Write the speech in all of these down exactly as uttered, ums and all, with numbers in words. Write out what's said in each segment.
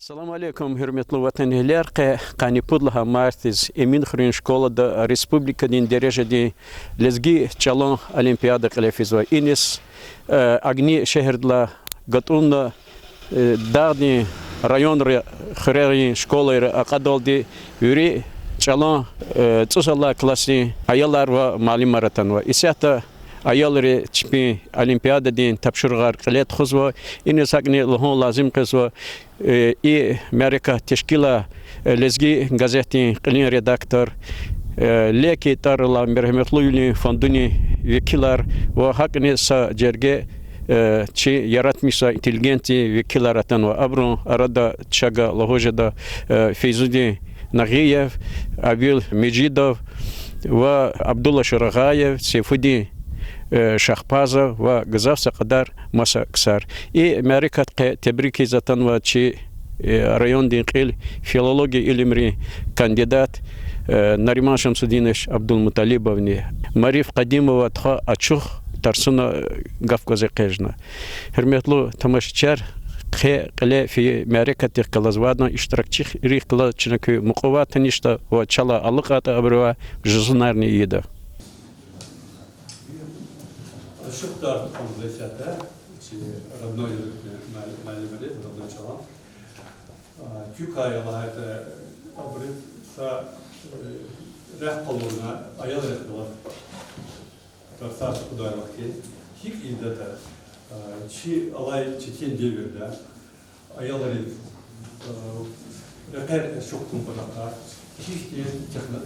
Салам алейкум, гьуьрметлу ватанэгьлияр. Къе къанни пуд лагьай мартдиз Эминхуьруьн школада республикадин дережадин лезги чӀалан олимпиада кьиле физва. Иниз, э, Агни шегьердилай гатӀунна, э, дагъдин районри, хуьрерин школайри акьадалди вири чӀалан, э, цӀусад лагьай классдин аялар ва муаллимар атанва. Исятда аялри чпин олимпиададин тапшуругъар кьиле тухузва. Иниз гьакӀни лугьун лазим къвезва, э, и мярекат тешкилай, э, Лезги газетдин кьилин редактор, э, Леки тӀвар алай Мергьяметлуевилин фондунин векилар ва гьакӀни са жерге, э, чи яратмишзавай интеллигенциядин векилар атанва. Абурун арада чага лугьуз жеда, э, Фейзудин Нагъиев, Авил Межидов ва Абдулла Шурагъаев, Сейфудин, э, Шагьпазов ва гзаф са кьадар маса ксар. И мярекат къе тебрик ийиз атанва чи, э, райондин кьил, филология илимрин кандидат, э, Нариман Шамсудинович Абдулмуталибовни. Мариф Къадимова тухвай ачух тарсуна, э, гаф кваз экъечӀна. Гьуьрметлу тамашачияр, къе кьиле фейи мярекатдихъ галаз ва адан иштиракчийрихъ галаз чна куь мукьувай танишда ва чалай алакьайтӀа абурувай жузунарни ийида. Ачухдар тухуз исятда чи родной языкдин муал-, муаллимриз, родной чӀалан. А, куькай лагьайтӀа, абуруз са, э, рехъ къалурна, аялрихъ галаз тарсар тухудай вахтунда, гьикӀ ийидатӀа, а, чи алай четин девирда аялриз, а, рекьер ачухун патахъай гьихьтин техно-,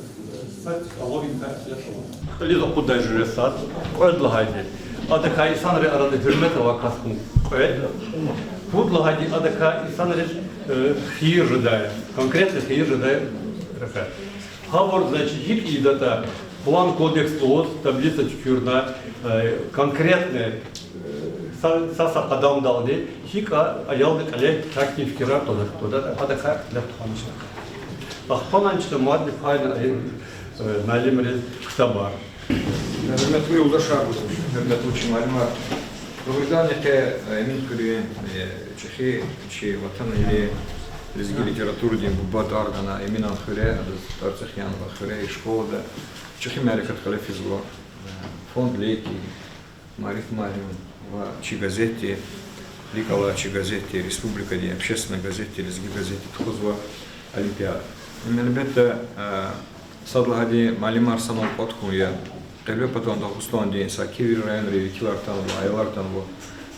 са технологиякай ятӀа. Кьилиз акъуддай жуьре сад, кьвед лагьайди, адакай инсанрин арада гьуьрмет авай кас хьун, кьвед. Пуд лагьайди, адакай инсанриз, э, хийир жедай, конкретно хийир жедай рекьер. Гьабур, значит, гьикӀ ийидатӀа, план-кодекс лугьуз, таблица туькӀуьрна, э, конкретно, э, са, са, са къадамдалди гьикӀ а аялди кьиле гьахьтин фикирар твада-, твадатӀа, адакай лап тухвана чна. Ахпа чна мад пай, э, муаллимриз ктабар. Гьуьрметлу юлдашар, гьуьрметлу чи муаллимар. Дугъриданни къе, э, Эминхуьруьн, э, чӀехи, чи ватанэгьли лезги литературадин буба тӀвар гана Эминан хуьре, адаз ТӀварцӀихъ янва хуьре, и школада чӀехи мярекат кьиле физва, э, фонд Леки, Мариф муаллим ва чи газетди, рикӀ алай чи газетди, республикадин общественный газетди, лезги газетди тухузва олимпиада. Им, гьелбетда, э, сад лагьайди, муаллимар санал кӀватӀ хьун я. Кьве патан Дагъустандин са кӀевни районрин векилар атанва, аялар атанва.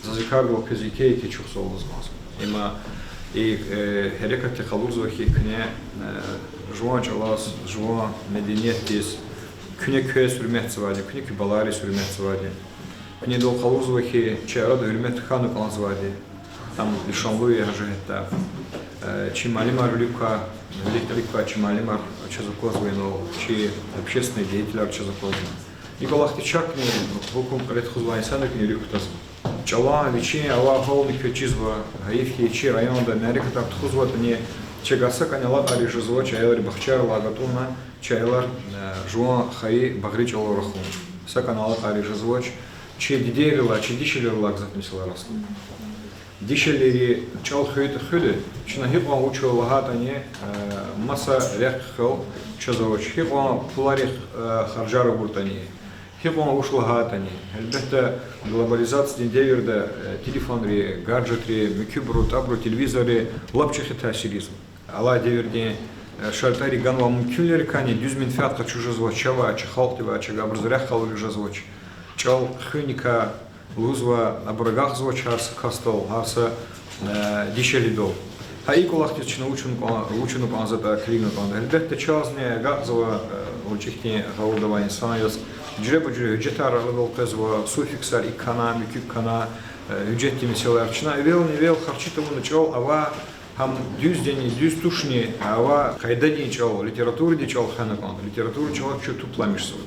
Заз и кардал квез еке-еке чухсагъул лугьуз кӀанзава. Им, э, э, гьерекатдихъ къалурзава хьи, куьне, э, жуван чӀалаз, жуван медениятдиз, куьне квез гьуьрметзавайди, куьне куь балайриз гьуьрметзавайди. Куьне идал къалурзава хьи, чи арада гьуьрмет хьана кӀанзавайди. Ам лишанлу я гьа жигьетдай. Э, чи муаллимар вилик квай, вилик-вилик квай чи муаллимар чаз аквазва инал, чи общественный деятельар чаз аквазва. И кӀвалахди чакни гьукум кьиле тухузвай инсанрикни вилик кутазва. ЧӀалан вичин авай гьални квез чизва, гьайиф хьи, чи районда мярекатар тухузватӀани, чавай сакӀани алакьариз жезвач, аялри бахчайрилай гатӀунна, чи аялар, э, жуван хайи багъри чӀалал рахун. СакӀани алакьариз жезвач, чи дидейрилай, чи дишегьлийрилай гзаф месэлаяр астун. Дишегьлийри чӀал хуьн хуьда, чна гьикьван вуч лагьайтӀани, э, маса рехъ хьайила чаз авач, гьикьван пуларихъ, э, харжар авуртӀани, гьикьван вуч лагьайтӀани. Гьелбетда, глобализациядин девирда, э, телефонри, гаджетри, муькуьбуру, тӀабуру, телевизорри лап чӀехи таъсир ийизва. Алай девирдин, э, шартӀари ганвай мумкинвилерикайни дуьз менфят къачуз жезвач чавай, чи халкьдивай, чавай, абуруз рехъ къалуриз жезвач. ЧӀал хуьникай лугьузва, абур агакьзавач гьар са касдал, гьар са, э, дишегьлидал. Гьа и кӀвалахдиз чна вуч авуна кӀан-, вуч авуна кӀанзаватӀа килигна кӀанда. Гьелбетда, чазни агакьзава, э, гъвечӀи хьтин гъавурда авай инсан яз. Жуьреба-жуьре гьуьжетар арадал къвезва, суффиксар икӀ хьана, муькуьб хьана, э, гьуьжетдин месэлаяр. Чна эвелни-эвел харчи тавуна чӀал авай, гьам дуьздани, дуьз тушни авай къайдадин чӀал, литературадин чӀал хвена кӀанда, литературадин чӀалаз чун тупламишзава.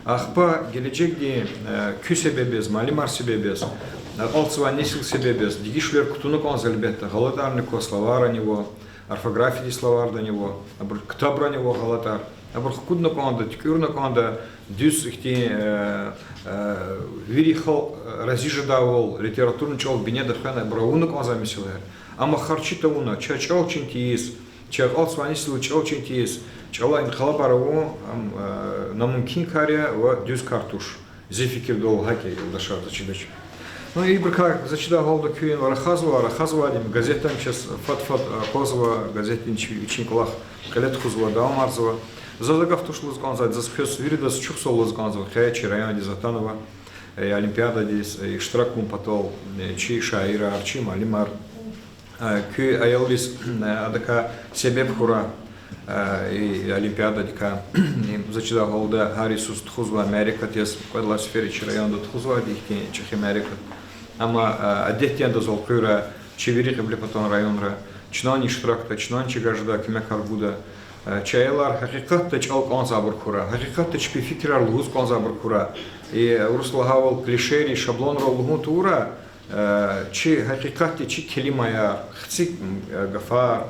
Ахпа гележегдин, э, куь себеб яз, муаллимар себеб яз, акьалтзавай несил себеб яз, дегишвилер кутуна кӀанзава, гьелбетда, гъалатӀарни ква, словарани ава, орфографиядин словардани ава, абур ктабрани ава гъалатӀар. Абур хкудна кӀанда, туькӀуьрна кӀанда, дуьз ихьтин, э, э, вири халкь, э, рази жедайвал, литературный чӀал бинеда хвена абур авуна кӀанзавай месэлаяр. Амма харчи тавуна, чаз чӀал чин тийиз, чи акьалтзавайни йисалай чӀал чин тийиз, чӀалай инкъилабар авун, ам, э, намумкин кар я ва дуьз кар туш. Зи фикирдал гьакӀ я, юлдашар, заз чидач. Ну, ибурукай заз чидай гьалда куьн рахазва, рахазвайди газетдин чаз фад-фад акъвазва, газетдин чи вичин кӀвалах кьиле тухузва, давамарзава. Заз а гаф туш лугьуз кӀанзавайди, заз квез виридаз чухсагъул лугьуз кӀанзава, къе чи райондиз атанва, э, олимпиададиз, э, иштирак авун патал, э, чи шаирар, чи муаллимар. Э, куь аялриз, э, адакай себеб хьурай, э, и олимпиададикай. И заз чидай гьалда гьар йисуз тухузвай мярекат яз, кьвед лагьай сефер чи районда тухузвайди ихьтин чӀехи мярекат. Амма, э, адетдин адаз элкъуьрай, чи вири Кьиблепатан районра, чнани иштиракда, чнани чаз жедай куьмекар гуда. Э, чи аялар гьакъикъатда чӀал кӀанзавайбур хьурай, гьакъикъатда чпин фикирар лугьуз кӀанзавайбур хьурай. И урус лагьайвал клишейри, шаблонра лугьун тавурай, э, чи гьакъикъатдин чи келимаяр, хци, м, э, гафар,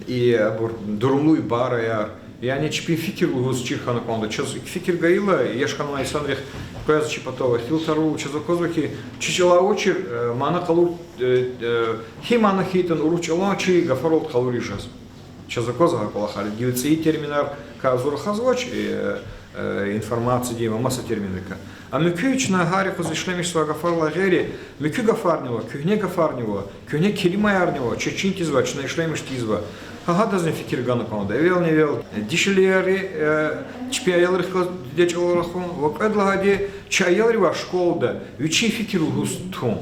и абур дурумлу ибараяр, яни чпин фикир лугьуз чир хьана кӀанда. Чаз фикир гайила, яш хьанвай инсанрихъ къвез чи патав эхтилатар ава, чаз аквазва хьи, чи чӀалай авачир, э, мана къалур, э, э, гьи мана хьайитӀани урус чӀалан чи гафаралди къалуриз жез. Чаз аквазва гьа кӀвалахар, гила цӀийи терминарикай зур рахазвач, э, э, информациядин ва маса терминрикай. А муькуь чна гьар юкъуз ишлемишзавай гафарилай гъейри, муькуь гафарни ава, куьгьне гафарни ава, куьгьне келимаярни ава, чаз чин тийизвай, чна ишлемиш тийизвай. Гьа гьадазни фикир гана кӀанда. Эвелни-эвел дишегьлияр, э, чпин аялрихъ галаз дидед чӀалал рахун, ва кьвед лагьайди, чи аялривай школада вичин фикир лугьуз тун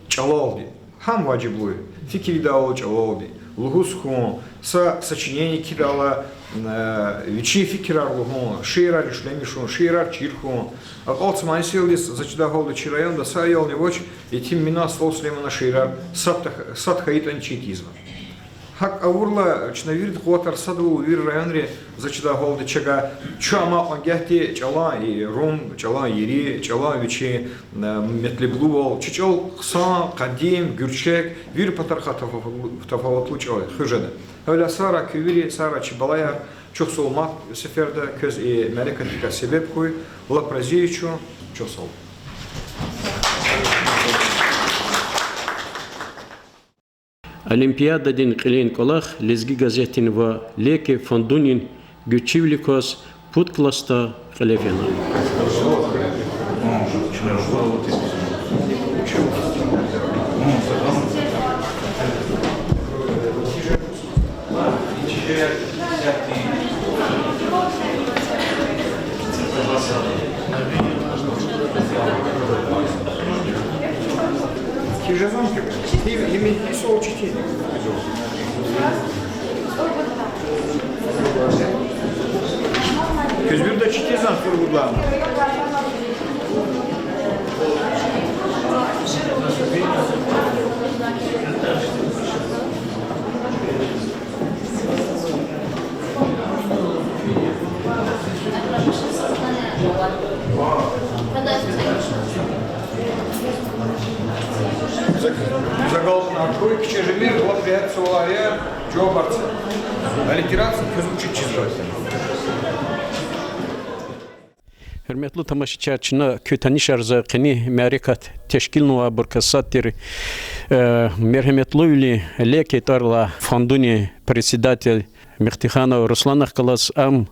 чӀалалди. Гьам важиблу я. Фикир ийидайвал чӀалалди лугьуз хьун, са сочинение кхьидайла, э, вичин фикирар лугьун, шиирар ишлемишун, шиирар чир хьун. Акьалтзамай йисалдиз, заз чидай гьалда, чи районда са аялни авач, Етим Мина, СтӀал Сулейманан шиирар сад тах-, сад хьайитӀани чин тийизвай. ГьакӀ авурла, чна вирида къуватар садвал, вири районри, заз чидай гьалда, чага чун амай кьван гагьди чӀалан и рум, чӀалан ери, чӀалан вичин, э, метлеблувал, чи чӀал хъсан, къадим, гуьрчег, вири патарихъай тафаватлу, тафаватлу чӀал я, хуьз жеда. Гьавиляй сагърай куьн вири, сагърай чи балаяр, чухсагъул мад сеферда квез и мярекатдикай себеб хьуй, лап рази я чун, чухсагъул. Олимпиададин кьилин кӀвалах Лезги газетдин ва Леки фондунин гуьзчивилик кваз пуд классда кьиле фена. Куьз вирида читизван, куьр гудлана. Зак-, закалкьна, куьн кичӀе жемир, лап регьят суалар я, жавабар це. Аллитерация квез учить чизвай. Гьуьрметлу тамашачияр, чна куьн танишарзава къенин мярекат тешкилнавайбурукай сад тир, э, мергьяметлувилин Леки тӀвар алай фондунин председатель Мехтиханов Русланахъ галаз. Ам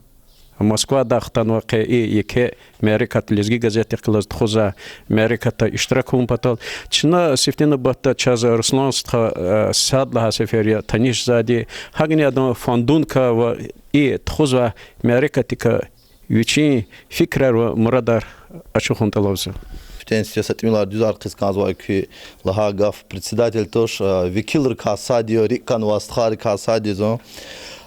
Москвадай хтанва къе и еке мярекат, Лезги газетдихъ галаз тухузвай мярекатда иштирак авун патал. Чна сифте нубатда чаз Руслан стха, э, сад лагьай сефер я танишзавайди, гьакӀни адан фондуникай ва и тухузвай мярекатдикай вичин фикирар ва мурадар ачухун тӀалабзава. Сифтени-сифте са тӀимилар дуьзар хъийиз кӀанзавай куь лагьай гаф, председатель туш, а, векилрикай сад я, рикӀ хьанвай стхайрикай сад я зун.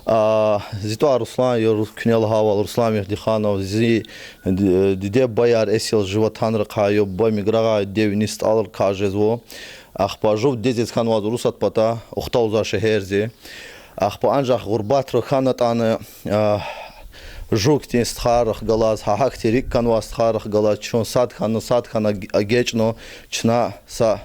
А, зи тӀвар Руслан я, Рус-, куьне лагьайвал, Руслан Мехтиханов, зи д-, диде-бубаяр эсил жи ватанрикай я, буба Миграгъай, диде виниз СтӀалрикай жезва. Ахпа жув дидедиз хьанвай Урусат пата, Ухталзавай шегьердиз. Ахпа анжах гъурбатра хьанатӀани, а, жув хьтин стхайрихъ галаз, гьа гьахьтин рикӀ хьанвай стхайрихъ галаз чун сад хьана, сад хьана эгечӀна, чна са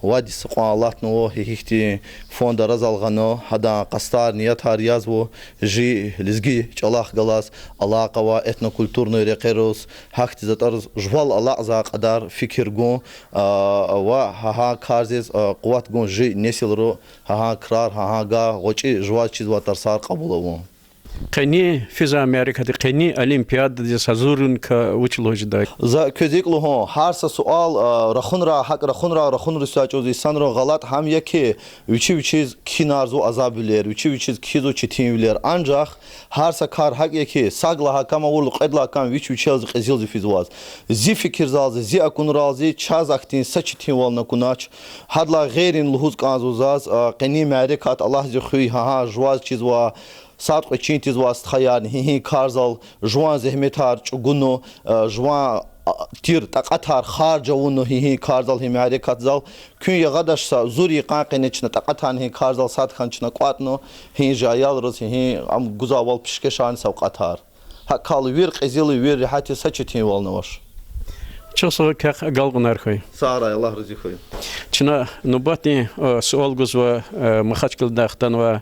Вад йис кьван алатнава, гьихьтин фондар азал гъана, гьадан къастар, ниятар язва, жи лезги чӀалахъ галаз алакъа авай этнокультурный рекьераз, гьахьтин затӀараз жувал алакьзавай кьадар фикир гун, а, ва гьа-, гьа карзиз, а, къуват гун жи несилра, гьа-, гьа крар, гьа-, гьа гъвечӀи жуваз чизвай тарсар кьабул авун. Къенин физвай мярекатдиз, къенин олимпиададиз гьазурвиликай вуч лугьуз жеда? За квез икӀ лугьун, гьар са суал, а, рахунрай, гьакӀ рахунрай, рахунриз чӀавуз инсанрин гъалатӀ гьам я хьи, вичи вичиз кхьинарзава азабвилер, вичи вичиз кхьизва четинвилер. Анжах гьар са кар гьакӀ я хьи, сад лагьай кам авурла кьвед лагьай кам вич вичелзи кьезилзи физваз. Зи фикирзалзи, зи акунралзи, чаз ахьтин са четинвални акунач. Гьадалай гъейри лугьуз кӀанзава заз, а, къенин мярекат, Аллагьди хуьй, гьа-, гьа жуваз чизвай, сад кьве чин тийизвай стхаярни гьи-гьи карзал жуван зегьметар чӀугуна, а, жуван, а, тир такьатар харж авуна гьи-гьи карзал, гьи мярекатзал. Куьн ягъадач са зур йикъан къене чна такьатарни гьи карзал сад хьана чна кӀватӀна, гьи жи аялриз гьи-гьи ам гузвайвал пишкешарни савкьватар. ГьакӀ хьайила вири кьезил, вири регьят я, са четинвални авач. Чухсагъул, квехъ агалкьунар хьуй. Сагърай, Аллагь рази хьуй. Чна нубатдин, э, суал гузва, э, Махачкъаладай хтанвай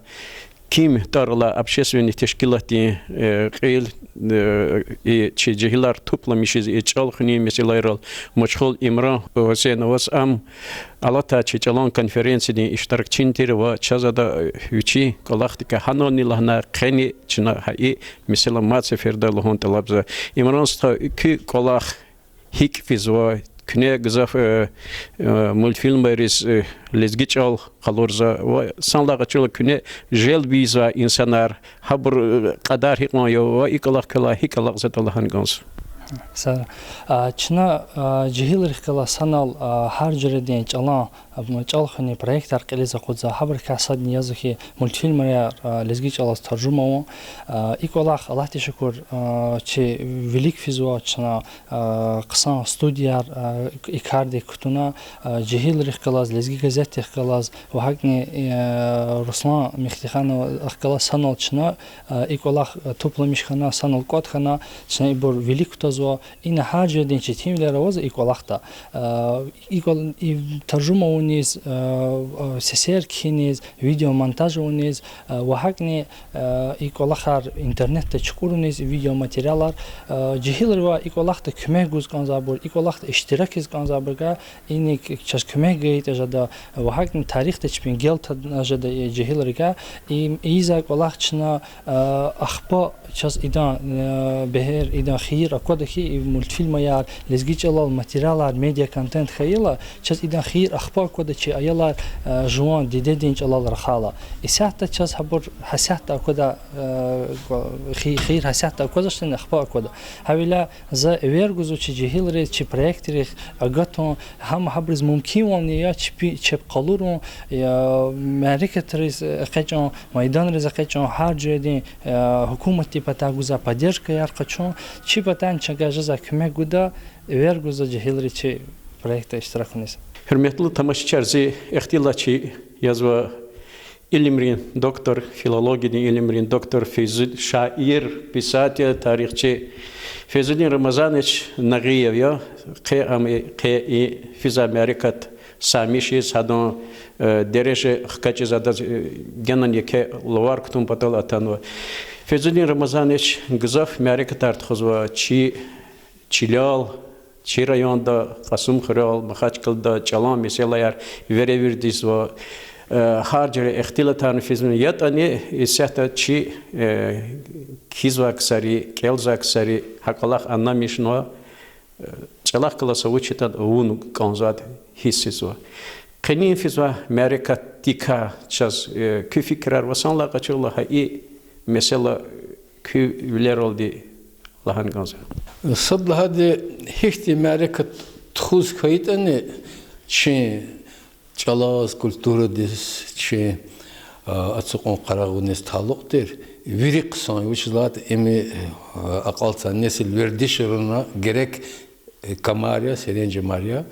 ким тӀвар алай общественный тешкилатдин, э, кьил, э, и чи жегьилар тупламишиз и чӀал хуьнин месэлайрал машгъул Имран Гьусейноваз. Ам алатай чи чӀалан конференциядин иштиракчини тир ва чаз ада, э, вичин кӀвалахдикай гьанални лагьана, къени чна гьа и месэла мад сеферда лугьун тӀалабзава. Имран стха, куь кӀвалах гьикӀ физва, куьне гзаф, э, э, мультфильмриз, э, лезги чӀал къалурзава ва санлай къачурла куьне желб ийизвай инсанар, гьабур, э, кьадар гьикьван я ва и кӀвалах квелай гьикӀ алакьзаватӀа лагьана кӀанзава. Са-, а, чна, а, жегьилрихъ галаз санал, а, гьар жуьредин чӀалан, а, чӀал хуьнин проектар кьилиз акъудзава, гьабурукай садни язва хьи мультфильмраяр, а, лезги чӀалаз таржума авун. А, и кӀвалах, Аллагьдиз шукур, а, чи вилик физва, чна, а, хъсан студияр, а, и кардик кутуна, а, жегьилрихъ галаз, Лезги газетдихъ галаз ва гьакӀни, а, Руслан Мехтихановахъ галаз санал чна, а, и кӀвалах, а, тупламиш хьана, санал кӀватӀ хьана, чна ибур вилик кутазва. Ина гьар жуьредин четинвилер авазва и кӀвалахда. А, и кӀвал-, и таржума авуниз, а, а, сесер кхьиниз, видеомонтаж авуниз, а, ва гьакӀни, а, и кӀвалахар интернетда чукӀуруниз, и видеоматериалар, а, жегьилривай и кӀвалахда куьмек гуз кӀанзавайбур, и кӀвалахда иштиракиз кӀанзавайбурукай, иник чаз куьмек гайитӀа жеда, ва гьакӀни тарихда чпин гел тадна жеда и жегьилрикай, и, ийизвай кӀвалах чна, а, ахпа чаз идан, а, бегьер, идан хийир аквада хьи, и мультфильмаяр, лезги чӀалал материалар, медиаконтент хьайила, чаз идан хийир ахпа аквада чи аялар, а, жуван дидедин чӀалал рахайла. Исятда чаз гьабур гьасятда аквада, а, хи-, хийир гьасятда аквазвачтӀани ахпа аквада. Гьавиляй за эвер гузва чи жегьилриз, чи проектрихъ агатун, гьам гьабуриз мумкинвални я чпи чеб къалурун, я мярекатриз экъечӀун, майданриз экъечӀун, гьар жуьредин, э, гьукуматдин патай гузвай поддержкаяр къачун, чи патайни чавай жезвай куьмек гуда, эвер гузва жегьилри чи проектда иштиракуниз. Гьуьрметлу тамашачияр, зи ихтилатчи язва илимрин доктор, филологиядин илимрин доктор Фейзу-, шаир, писатель, тарихчи Фейзудин Рамазанович Нагъиев я. Къе ам, къе и физвай мярекат самишиз, гьадан, э, дережа хкажиз, адаз, э, генани еке лувар кутун патал атанва. Фейзудин Рамазанович гзаф мярекатар тухузва чи чилел, чи районда, Кьасумхуьрел, Махачкъалада чӀалан месэлаяр веревирдзава, э, гьар жуьре ихтилатарни физва, ятӀани исятда чи, э, кхьизвай ксари, кӀелзавай ксари гьа кӀвалах аннамишнава, э, чӀалахъ галаз са вуч ятӀани авун кӀанзавайди гьиссзава. Къенин физвай мярекатдикай чаз, э, куь фикирар ва санлай къачурла гьа и месэла куь вилералди лагьана кӀанзава. Сад лагьайди, гьихьтин мярекат тухуз хьайитӀани, чи чӀалаз, культурадиз, чи, а, ацукьун-къарагъуниз талукь тир вири хъсан, вучиз лагьайтӀа им, а, акьалтзавай несил вердишарна герек, э, камар я, серенжемар я.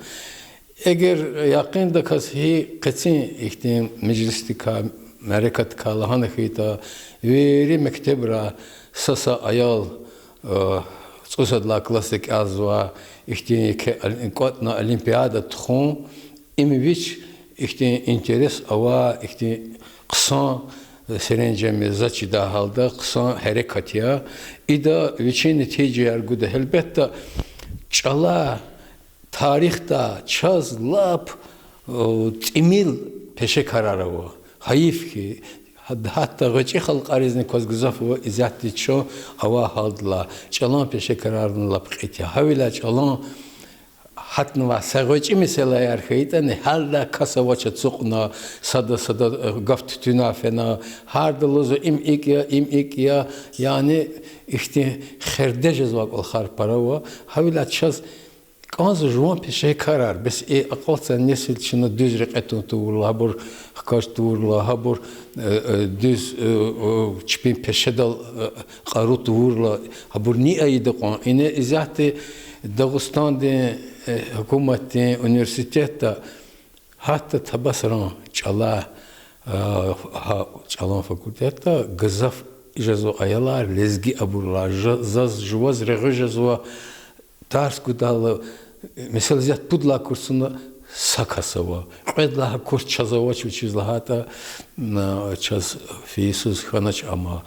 Эгер якъиндаказ гьи къецин ихьтин межлисдикай, мярекатдикай лагьана хьайитӀа, вири мектебра са-са аял, э, цӀусадалай классда кӀелзавай, ихьтин еке ал-, кӀватӀна олимпиада тухун, им вич Ихьтин интерес ава, ихьтин хъсан, серенжемди, за чидай гьалда хъсан гьерекат я. Ида вичин нетижаяр гуда. Гьелбетда, чӀалай тарихда чаз лап тӀимил пешекарар ава. Гьайиф хьи, гьатта гъвечӀи халкьаризни кваз гзаф ава, исятда чун авай гьалдилай. ЧӀалан пешекарарни лап кьит я. Гьавиляй чӀалан гьатнавай са гъвечӀи месэлаяр хьайитӀани, гьарда кас авач ацукьна, сада-сада гаф туьтуьнай фена, гьарда лугьузва: им икӀ я, им икӀ я, яни ихьтин херде жезвай кӀвалахар пара ава. Гьавиляй чаз кӀанзава жуван пешекарар, бес и акьалтзавай несил чна дуьз рекье тун тавурла, гьабур хкаж тавурла, гьабур дуьз чпин пешедал кьару тавурла, гьабур ни ийида кьван. Ина исятда Дагъустандин гьукуматдин университетда гьатта Табасаран чӀалай, гьа чӀалан факультетда гзаф жезва аялар лезги абурулай. Заз жуваз регъуь жезва тарс гудайла, месела, зи пуд лагьай курсуна са кас ава. Кьвед лагьай курс чаз авач, вучиз лагьайтӀа чаз фейи йисуз хьанач ама.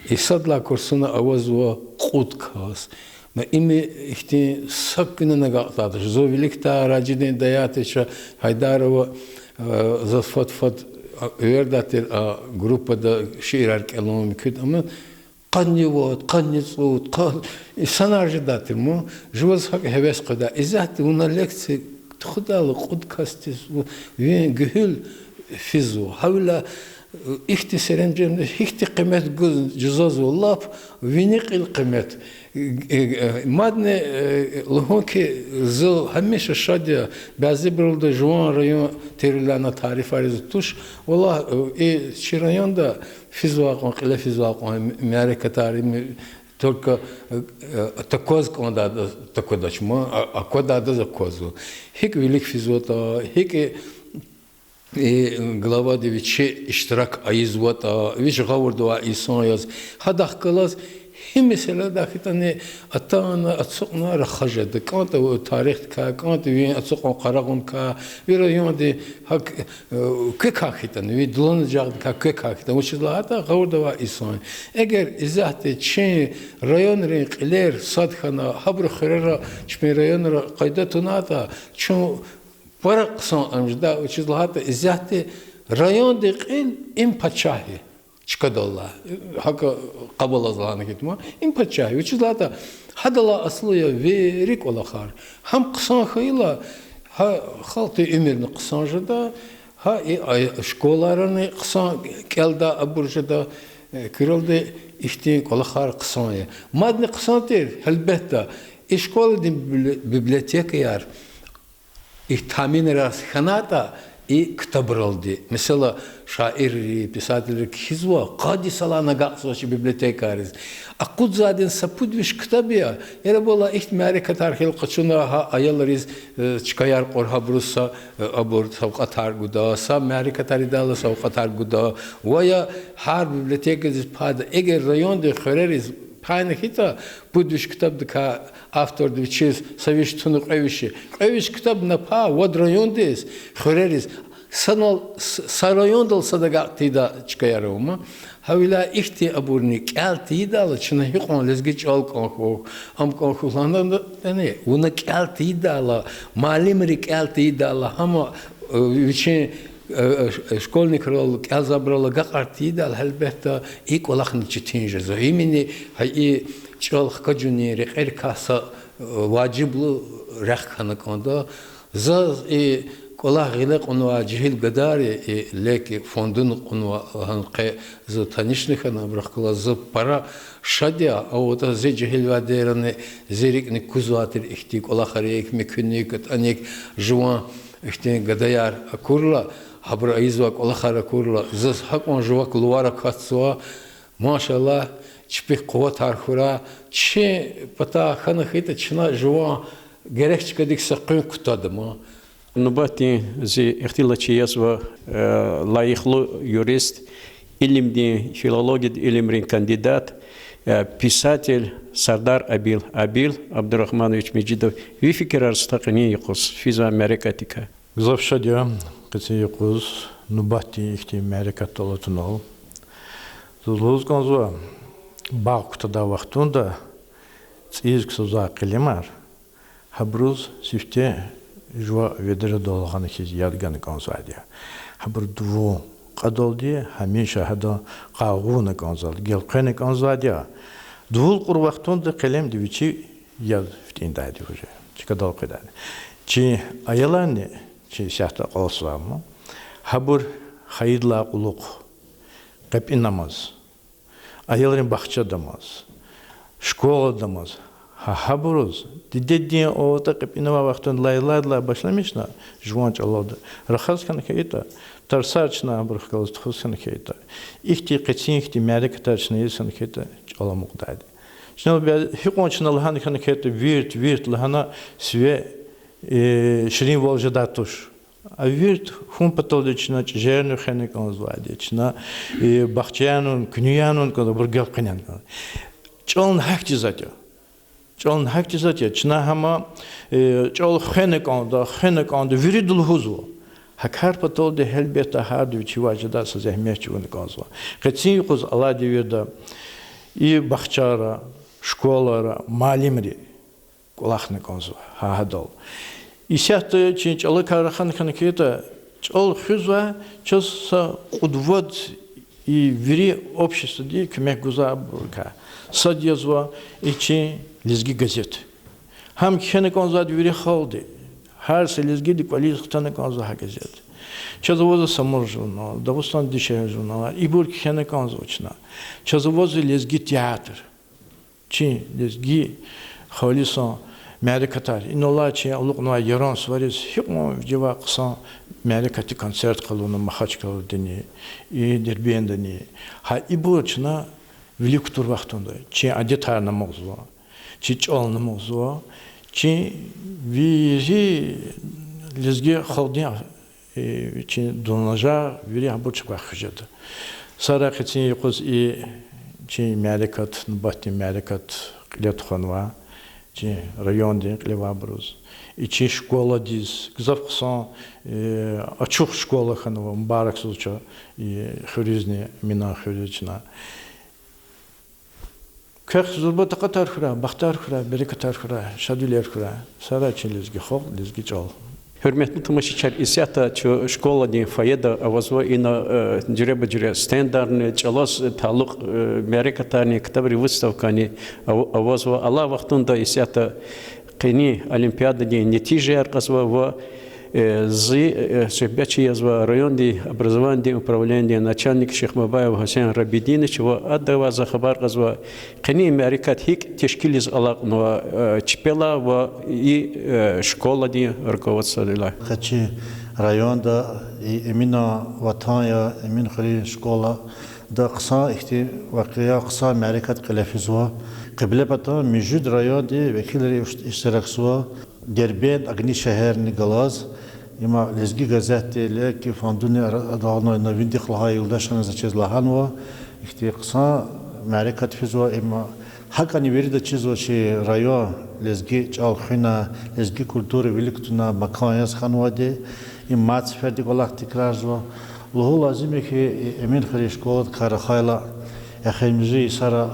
И сад лагьай курсуна авазва кьуд кас. Ма им ихьтин са куьнени агакьдач. Зун виликдай Ражидин даят я, Гьайдарова, заз фад-фад эвердай тир а группада шиирар кӀелун муькуьда, ама къанни вад, къанни цӀуд, къа-, инсанар жедай тир, ма, жуваз гьакӀ гьевес къведай. Исятда вуна лекция тухудайла кьуд касдиз ви-, вин гуьгьуьл физва. Гьавиляй ихьтин серенжемдиз гьихьтин къимет гуз жузазва, лап вини кьил къимет. Мадни лугьун хьи, зун гьамиша шад я, бязибурулди жуван район тирвилерин тарифариз туш. Валлагь, и чи районда физвай кьван, кьиле физвай кьван мярекатар им только такваз кӀандайдаз таквадач, ма, аквадайдаз аквазва. ГьикӀ вилик физватӀа, гьикӀ и главади вичи иштирак ийизватӀа, вич гъавурда авай инсан яз. Гьадахъ галаз гьи месэладай хьайитӀани атана, ацукьна рахаз жеда. КӀантӀа тарихдикай, кӀантӀа вин ацукьун-къарагъуникай, ви районди гьакӀ квекай хьайитӀани, ви дуланажагъдикай квекай хьайитӀани, вучиз лагьайтӀа гъавурда авай инсан я. Эгер исятда чи районрин кьилер сад хьана, гьабурун хуьрера чпин районра къайда тунайтӀа, чун пара хъсан ам жеда, вучиз лагьайтӀа исятда райондин кьил им пачагь я. Чкадал алай, гьакӀ къабалаз лагьана хьайитӀа, ма, им пачагь я. Вучиз лагьайтӀа гьадалай аслу я вири кӀвалахар. Гьам хъсан хьайила, гьа халкьдин уьмуьрни хъсан жеда, гьа и школайрани хъсан кӀелдай абур жеда, куьрелди ихьтин кӀвалахар хъсан я. Мадни хъсан тир, гьелбетда, и школадин библи-, библиотекаяр и таъминар хьанайтӀа, и ктабралди, месела, шаирри, писателри кхьизва, къад йисалай агакьзавач и библиотекайриз. Акъудзавайди са пуд виш ктаб я, яни валлагь, ихьтин мярекатар хьайила къачуна гьа аялриз чкаяр кьур, гьабуруз са, абур савкьватар гуда, са мярекатар ийидайла савкьватар гуда, ва я гьар библиотекадиз пайда, эгер райондин хуьрериз пайна хьайитӀа, пуд виш ктабдикай авторди вичиз са виш туна кьве виш я. Кьве виш ктаб на пай вад райондиз, хуьрериз, санал, с-, са райондал сад агакь тийидай чкаяр ава, ма. Гьавиляй ихьтин абурни кӀел тийидайла, чна гьикьван лезги чӀал кӀан хьухь, ам кӀан хьухь лагьана, яни вуна кӀел тийидайла, муаллимри кӀел тийидайла, гьам вичин школьникрал, кӀелзавайбурал агакьар тийидайла, гьелбетда, и кӀвалахни четин жезва. Имни гьа и чӀал хкажунин рекьерикай са важиблу рехъ хьана кӀанда. Заз и кӀвалах гъиле кьунвай жегьил гадайри и леки фондуна кьунва лагьана, къе зун танишна хьана, абурухъ галаз зун пара шад я. АватӀа зи жегьилвилерани зи рикӀни кузвай тир ихьтин кӀвалахар, икӀ муькуьник, атӀаник жуван ихьтин гадаяр акурла, гьабуру ийизвай кӀвалахар акурла, заз гьакьван жувак лувар акатзава. Машаллагь, чпихъ къуватар хьурай, чи патай хьана хьайитӀа, чна жуван герек чкадик са къуьн кутада, ма. Нубатдин зи ихтилатчи язва лайихлу юрист, илимдин, филологиядин илимрин кандидат, писатель Сардар Абил, Абил Абдурагьманович Межидов. Ви фикирар ста къенин юкъуз физвай мярекатдикай. Гзаф шад я, Къенин юкъуз нубатдин ихьтин мярекатдал атунал, заз лугьуз кӀанзава, багъ кутадай вахтунда цӀийиз ксазвай къелемар гьабуруз сифте жува ведредал гъана хьиз яд гана кӀанзавайди я. Гьабур дувун кьадалди гьамиша гьадан къайгъуна кӀанзавайди, гелкъвена кӀанзавайди я. Дувул кьур вахтунда къелемди вичи яд фитӀиндайди уже, чкадал къведайди. Чи аяларни, чи исятда акьалтзавай, гьабур хайидалай кьулухъ къепинамаз, аялрин бахчадамаз, школадамаз, гьа гьабуруз дидедин аватӀа къепинавай вахтунда, лагьайдалай башламишна, жуван чӀалалди рахаз хьана хьайитӀа, тарсар чна гьабурухъ галаз тухуз хьана хьайитӀа, ихьтин къецин, ихьтин мярекатар чна ийиз хьана хьайитӀа, чӀал амукьдайди. Чна бя-, гьикьван чна лагьана хьана хьайитӀа, вирт, вирт лагьана, сиве, э, ширинвал жедай туш. А вирт хьун паталди чна чӀижерни хвена кӀанзавайди, чна, э, бахчаярни, куьнуьярни кӀанзава, абур гелкъвена кӀанзава. ЧӀални гьахьтин затӀ я. ЧӀални гьахьтин затӀ я. Чна гьама, э, чӀал хвена кӀанда, хвена кӀанда, вирида лугьузва. Гьа кар паталди гьелбетда гьарда вичивай жедай са зегьмет чӀугуна кӀанзава. Къецин юкъуз алай девирда и бахчара, школара муаллимри кӀвалахна кӀанзава гьа гьадал. Исятда чи чӀалакай рахана хьана хьайитӀа, чӀал хуьзвай чаз са кьуд-вад и вири обществоди куьмек гузвайбурукай. Сад язва и чи Лезги газет. Гьам кхьена кӀанзавайди вири халкьди. Гьар са лезгиди кӀвализ хтана кӀанзава гьа газет. Чаз авазва Самур журнал, Дагъустандин дишегьли журналар, ибур кхьена кӀанзава чна. Чаз авазва лезги театр. Чи лезги халкьдин мярекатар. Иналлай чи алукьнавай Яран сувариз гьикьван вижевай хъсан мярекатдин концерт къалурна Махачкъаладани, и Дербентдани. Гьа ибур чна вилик кутур вахтунда чи адетарни амукьзава, чи чӀални амукьзава, чи вири лезги халкьдин, э, чи дунажагъ, вири гьабур чна квахь хуьз жеда. Садрани къецин юкъуз и чи мярекат, нубатдин мярекат кьиле тухванва чи райондин кьилевайбуруз, и чи школадиз, гзаф хъсан, э, ачух школа хьанва, мубаракзава чаз и хуьруьзни, Эминан хуьруьз чна. Квехъ зурба такьатар хьурай, бахтар хьурай, берекатар хьурай, шадвилер хьурай. Садрани чи лезги халкь, лезги чӀал. Гьуьрметлу тамашачияр, исятда чи школадин фойеда авазва ина, э, жуьреба-жуьре стендарни, чӀалаз талукь, э, мярекатарни, ктабрин выставкани ав-, авазва. Алай вахтунда исятда къенин олимпиададин нетижаяр кьазва ва, э, зи, э, суьгьбетчи язва райондин образованидин управленидин начальник Шихбабаев Гьусейн Рабидинович ва адавай за хабар кьазва, къенин мярекат гьикӀ тешкилиз алакьнава, э, чпелай ва и, э, школадин руководстводилай. Къе чи районда и Эминан ватан я, Эминхуьруьн школада хъсан ихьтин вакъиа, хъсан мярекат кьиле физва. Кьиблепатан муьжуьд райондин векилри иш-, иштиракзава. Дербент, Огни шегьерни галаз, има Лезги газетди, Леки фондуни ара-, адална, ина винидихъ лагьай юлдашриз чиз лагьанва, ихьтин хъсан мярекат физва, има гьакӀни вирида чизва чи район лезги чӀал хуьна, лезги культура вилик туна макан яз хьанвайди, им мад сеферда кӀвалах тикрарзава. Лугьун лазим я хьи, Эминхуьруьн школадикай рахайла, эхиримжи йисара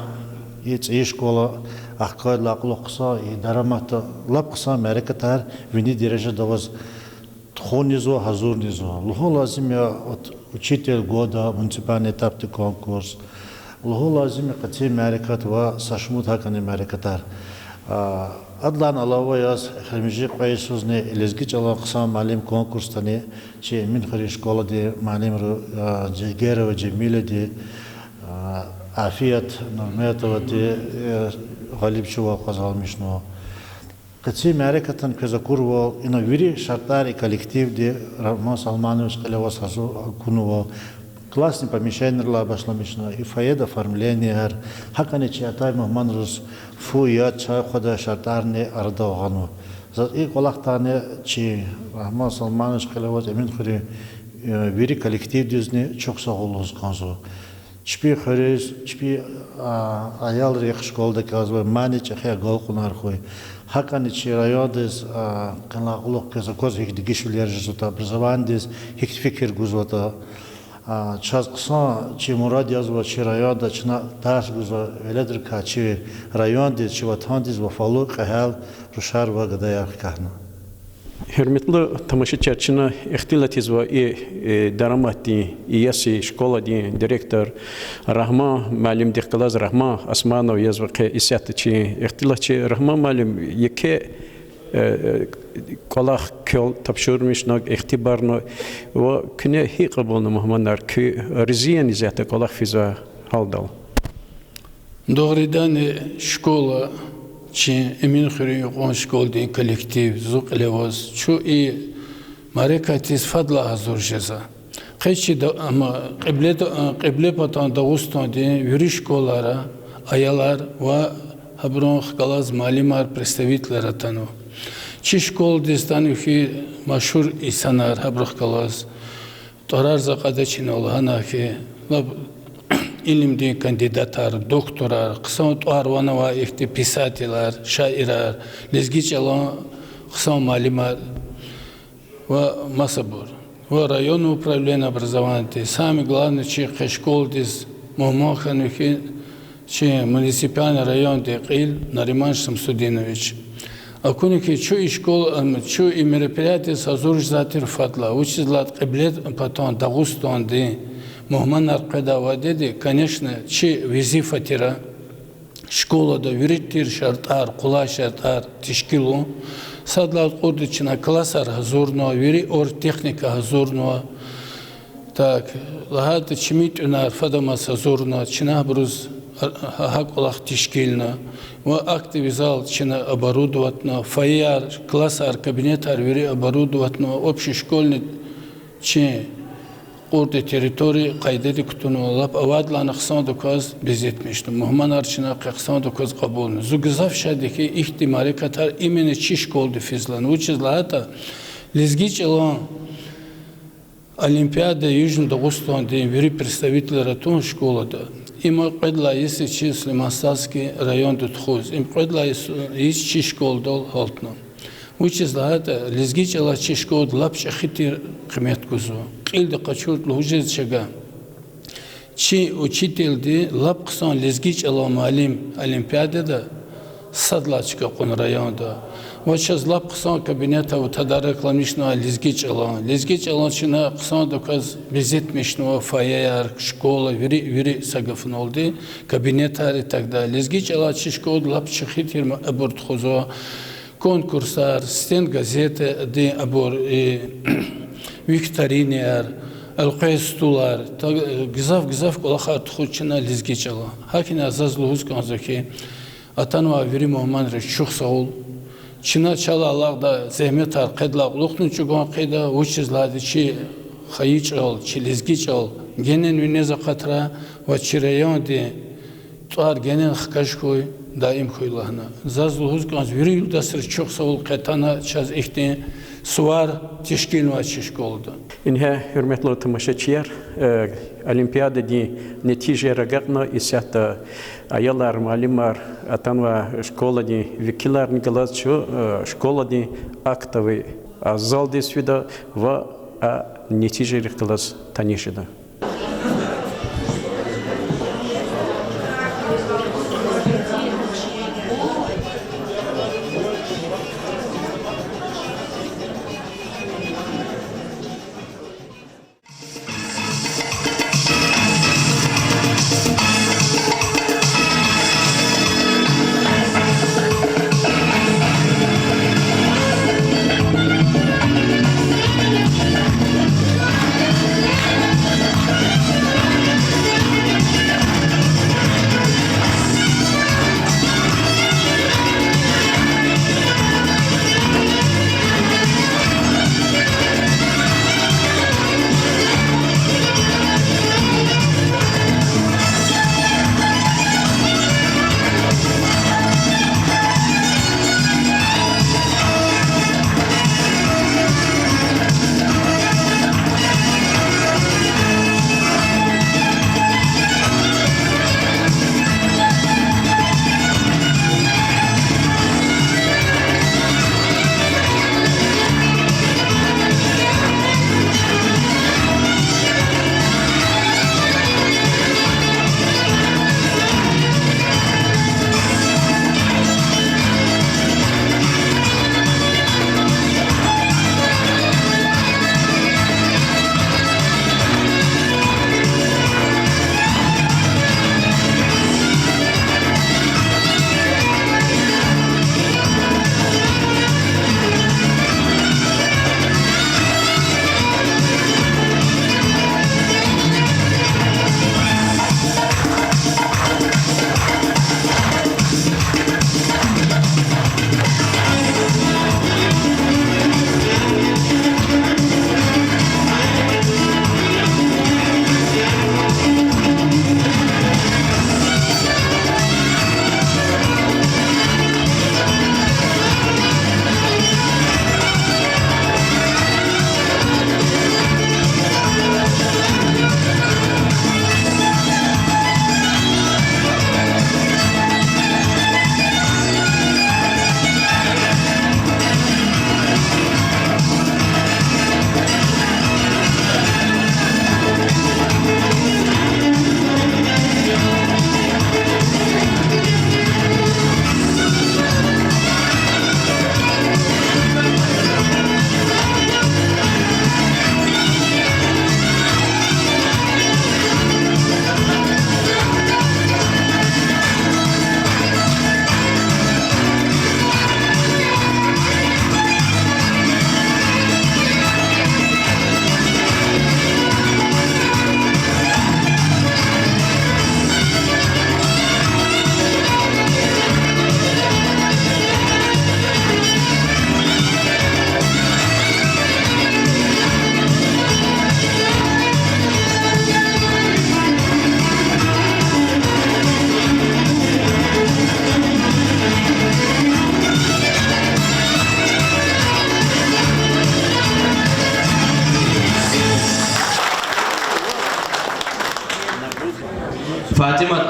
и цӀийи школа ахкайдалай кьулухъ хъсан, и дараматда лап хъсан мярекатар вини дережада аваз тухунизва, гьазурнизва. Лугьун лазим я, вот, учитель года, муниципальный этапдин конкурс. Лугьун лазим я къецин мярекат ва са шумуд гьакӀни мярекатар. А, адалай алава яз эхиримжи кьве йисузни лезги чӀалан хъсан муаллим конкурсдани чи Эминхуьруьн школадин муаллимри, а, Жегерова Жемилади, а, Афият Нурметовади, э, гъалибчивал акъвазламишнава. Къецин мярекатдин квез акурвал, ина вири шартӀар и коллективди, Рагьман Салманович кьиле аваз гьазур акунвал, классный помещенийрилай башламишна, и фойеда оформленияяр, гьакӀни чи атай мугьманриз фу, яд, чай хъвадай шартӀарни арадал гъанва. Заз и кӀвалахдани чи Рагьман Салманович кьиле аваз Эминхуьруьн, э, вири коллективдизни чухсагъул лугьуз кӀанзава. Чпин хуьруьз, чпин, а, аялрихъ школада кӀанзавай мани чӀехи агалкьунар хьуй. ГьакӀни чи райондиз, а, къенлай кьулухъ квез аквазва гьихьтин дегишвилер жезватӀа, образованидиз гьихьтин фикир гузватӀа. А, чаз хъсан чи мурад язва чи районда чна тарс гузвай веледрикай чи райондиз, чи ватандиз вафалу, кьегьал рушар ва гадаяр хкягъна. Гьуьрметлу тамашачияр, чна ихтилат ийизва и, э, дараматдин, и ясли школадин директор Рагьман муаллимдихъ галаз, Рагьман Османов язва къе исятда чи ихтилатчи. Рагьман муаллим, еке, э, кӀвалах квел тапшурмишна, ихтибарна, ва куьне гьикӀ кьабулна мугьманар, куьн рази яни исятда кӀвалах физвай гьалдал? Дугъриданни, школа, чи Эминхуьруьн юкьван школадин коллектив, зун кьиле аваз, чун и мярекатдиз фадлай гьазур жезва. Къе чи да-, ам, кьибле-, кьиблепатан Дагъустандин вири школайра аялар ва гьабурухъ галаз муаллимар, представителар атанва. Чи школадиз атанва хьи машгьур инсанар, гьабурухъ галаз тӀварар за кьада чна лагьана хьи, лап илимдин кандидатар, докторар, хъсан тӀвар-ван авай ихьтин писателар, шаирар, лезги чӀалан хъсан муаллимар ва масабур. Ва районное управление образованиеди, самое главное, чи къе школадиз мугьман хьанва хьи чи муниципальный райондин кьил Нариман Шамсудинович. Акуна хьи чун и школа, ам, чун и мероприятиедиз гьазур жезвай тир фадлай, вучиз лагьайтӀа кьиблепатан Дагъустандин мугьманар къведай вадеди, конечно, чи везифа тир школада вири тир шартӀар, къулай шартӀар тешкилун. Сад лагьайди, кьурди чна классар гьазурнава, вири оргтехника гьазурнава. Так, лагьайтӀа чими тӀуьнар фадамаз гьазурна, чна гьабуруз гьа кӀвалах тешкилна. Ва актовый зал чна оборудоватьна, фойеяр, классар, кабинетар вири оборудоватьна, общий школьный чи кьурди территория къайдадиз кутунва, лап авайдалайни хъсандаказ безетмишна. Мугьманар чна къе хъсандаказ кьабулна. Зун гзаф шад я хьи ихьтин мярекатар именно чи школада физвайла. Вучиз лагьайтӀа лезги чӀалан олимпиада Южный Дагъустандин вири представителар атун школада. Им кьвед лагьай йис я чи Сулейман-Стальский районда тухуз. Им кьвед лагьай йис, йис чи школадал гьалтна. Вучиз лагьайтӀа лезги чӀала чи школада лап чӀехи тир къимет гузва. Кьилди къачуртӀа лугьуз жез чага. Чи учительди лап хъсан лезги чӀалан муаллим олимпиадада сад лагьай чка кьуна районда. Ва чаз лап хъсан кабинет ава, тадаракламишнава лезги чӀалан. Лезги чӀалан чна хъсандаказ безетмишнава фойеяр, школа, вири, вири са гафуналди, кабинетар и так далее. Лезги чӀала чи школада лап чӀехи тир ма-, абур тухузва. Конкурсар, стенд газетадин абур, и, викторинаяр, элкъвей стулар, та-, гзаф-гзаф кӀвалахар тухуз чна лезги чӀала. ГьакӀни заз лугьуз кӀанзава хьи, атанвай вири мугьманриз чухсагъул. Чна чалай алакьдай зегьметар къедлай кьулухъни чӀугун къведа, вучиз лагьайтӀа чи хайи чӀал, чи лезги чӀал генани винел акъатрай ва чи райондин тӀвар генани хкаж хьуй, даим хьуй лагьана. Заз лугьуз кӀанзава вири юлдашриз чухсагъул, къе атана чаз ихьтин сувар тешкилнавай чи школада. Ингье, гьуьрметлу тамашачияр, э, олимпиададин нетижаяр агакьна, исятда аялар, муаллимар, атанвай школадин векиларни галаз чун, э, школадин актовый, а, залдиз фида ва а нетижайрихъ галаз таниш жеда.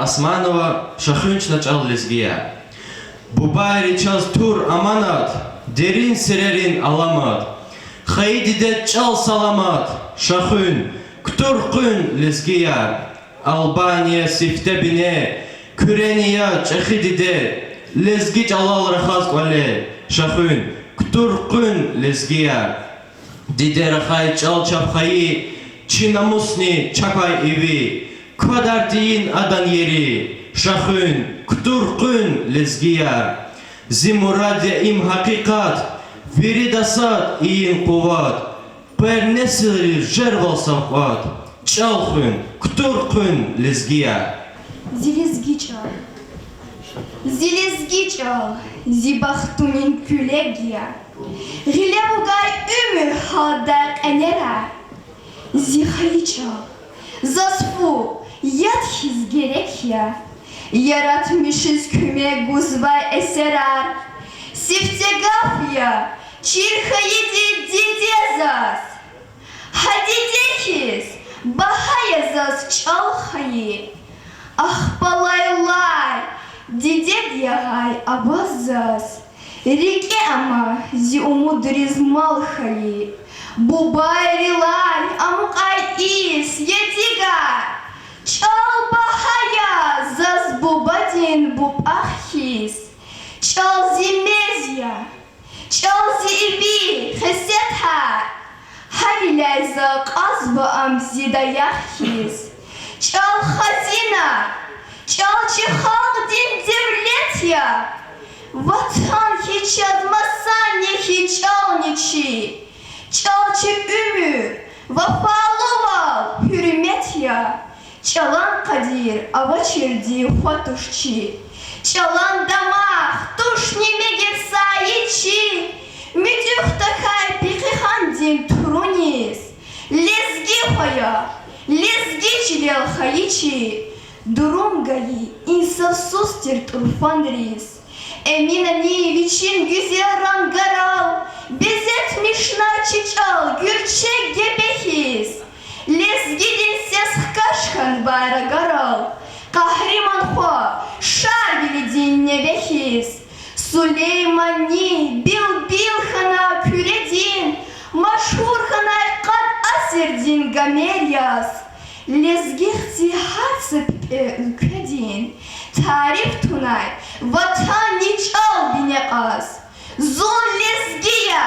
Османова. Ша хуьн чна чӀал, лезгияр. Бубайри чаз тур аманат, дерин сирерин аламат. Хайи дидед чӀал саламат, ша хуьн, кутур къуьн, лезгияр. Албания сифте бине, Куьрени я чӀехи диде, лезги чӀалал рахаз кӀвале, ша хуьн, кутур къуьн, лезгияр. Диде рахай чӀал чапхайи, чи намусни чакай иви, квадар тийин адан ери, ша хуьн, кутур къуьн, лезгияр. Зи мурад я им гьакъикъат, вирида сад ийин къуват, пер несилриз жервал савкьват, чӀал хуьн, кутур къуьн, лезгияр. Зи лезги чӀал. Зи лезги чӀал, зи бахтунин куьлег я. Гъиле вугай уьмуьр гьалдай кьенерай. Зи хайи чӀал заз фу, яд хьиз герек я. Яратмишиз куьмек гузвай эсерар. Сифте гаф я, чир хьайиди диде заз. Гьа диде хьиз багьа я заз чӀал хайи. Ахпа лайлай дидед ягъай аваз заз. РикӀе ама зи умудриз мал хьайи. Бубайрилай амукьай ирс я дигай. ЧӀал багьа я заз бубадин бубахъ хьиз. ЧӀал зи мез я, чӀал зи иви, хесетар. Гьавиляй за кьазва ам зи даях хьиз. ЧӀал хазина, чӀал чи халкьдин девлет я. Ватан хьиз чаз масанни хьиз чӀални чи. ЧӀал чи уьмуьр, вафалувал, гьуьрмет я. ЧӀалан къадир авачирди хва туш чи. ЧӀалан дамах тушни мегер саи чи. МуьтӀуьгъ тахьай Пехъихандин туруниз лезги хва я, лезги чилел хайи чи. Дурум гайи инсафсуз тир тӀурфанриз Эминани вичин гуьзел рангарал безетмишна чи чӀал гуьрчег гебе хьиз. Лезгидин сес хкаж хьанвай рагарал Къагьриман хва Шарвилидин неве хьиз. Сулейманни билбил хьана Куьредин, машгьур хьанай къад асирдин Гомер яз. Лезги хци гьар са пипӀе уьлкведин тариф тунай ватанни чӀал бине кьаз. Зун лезги я,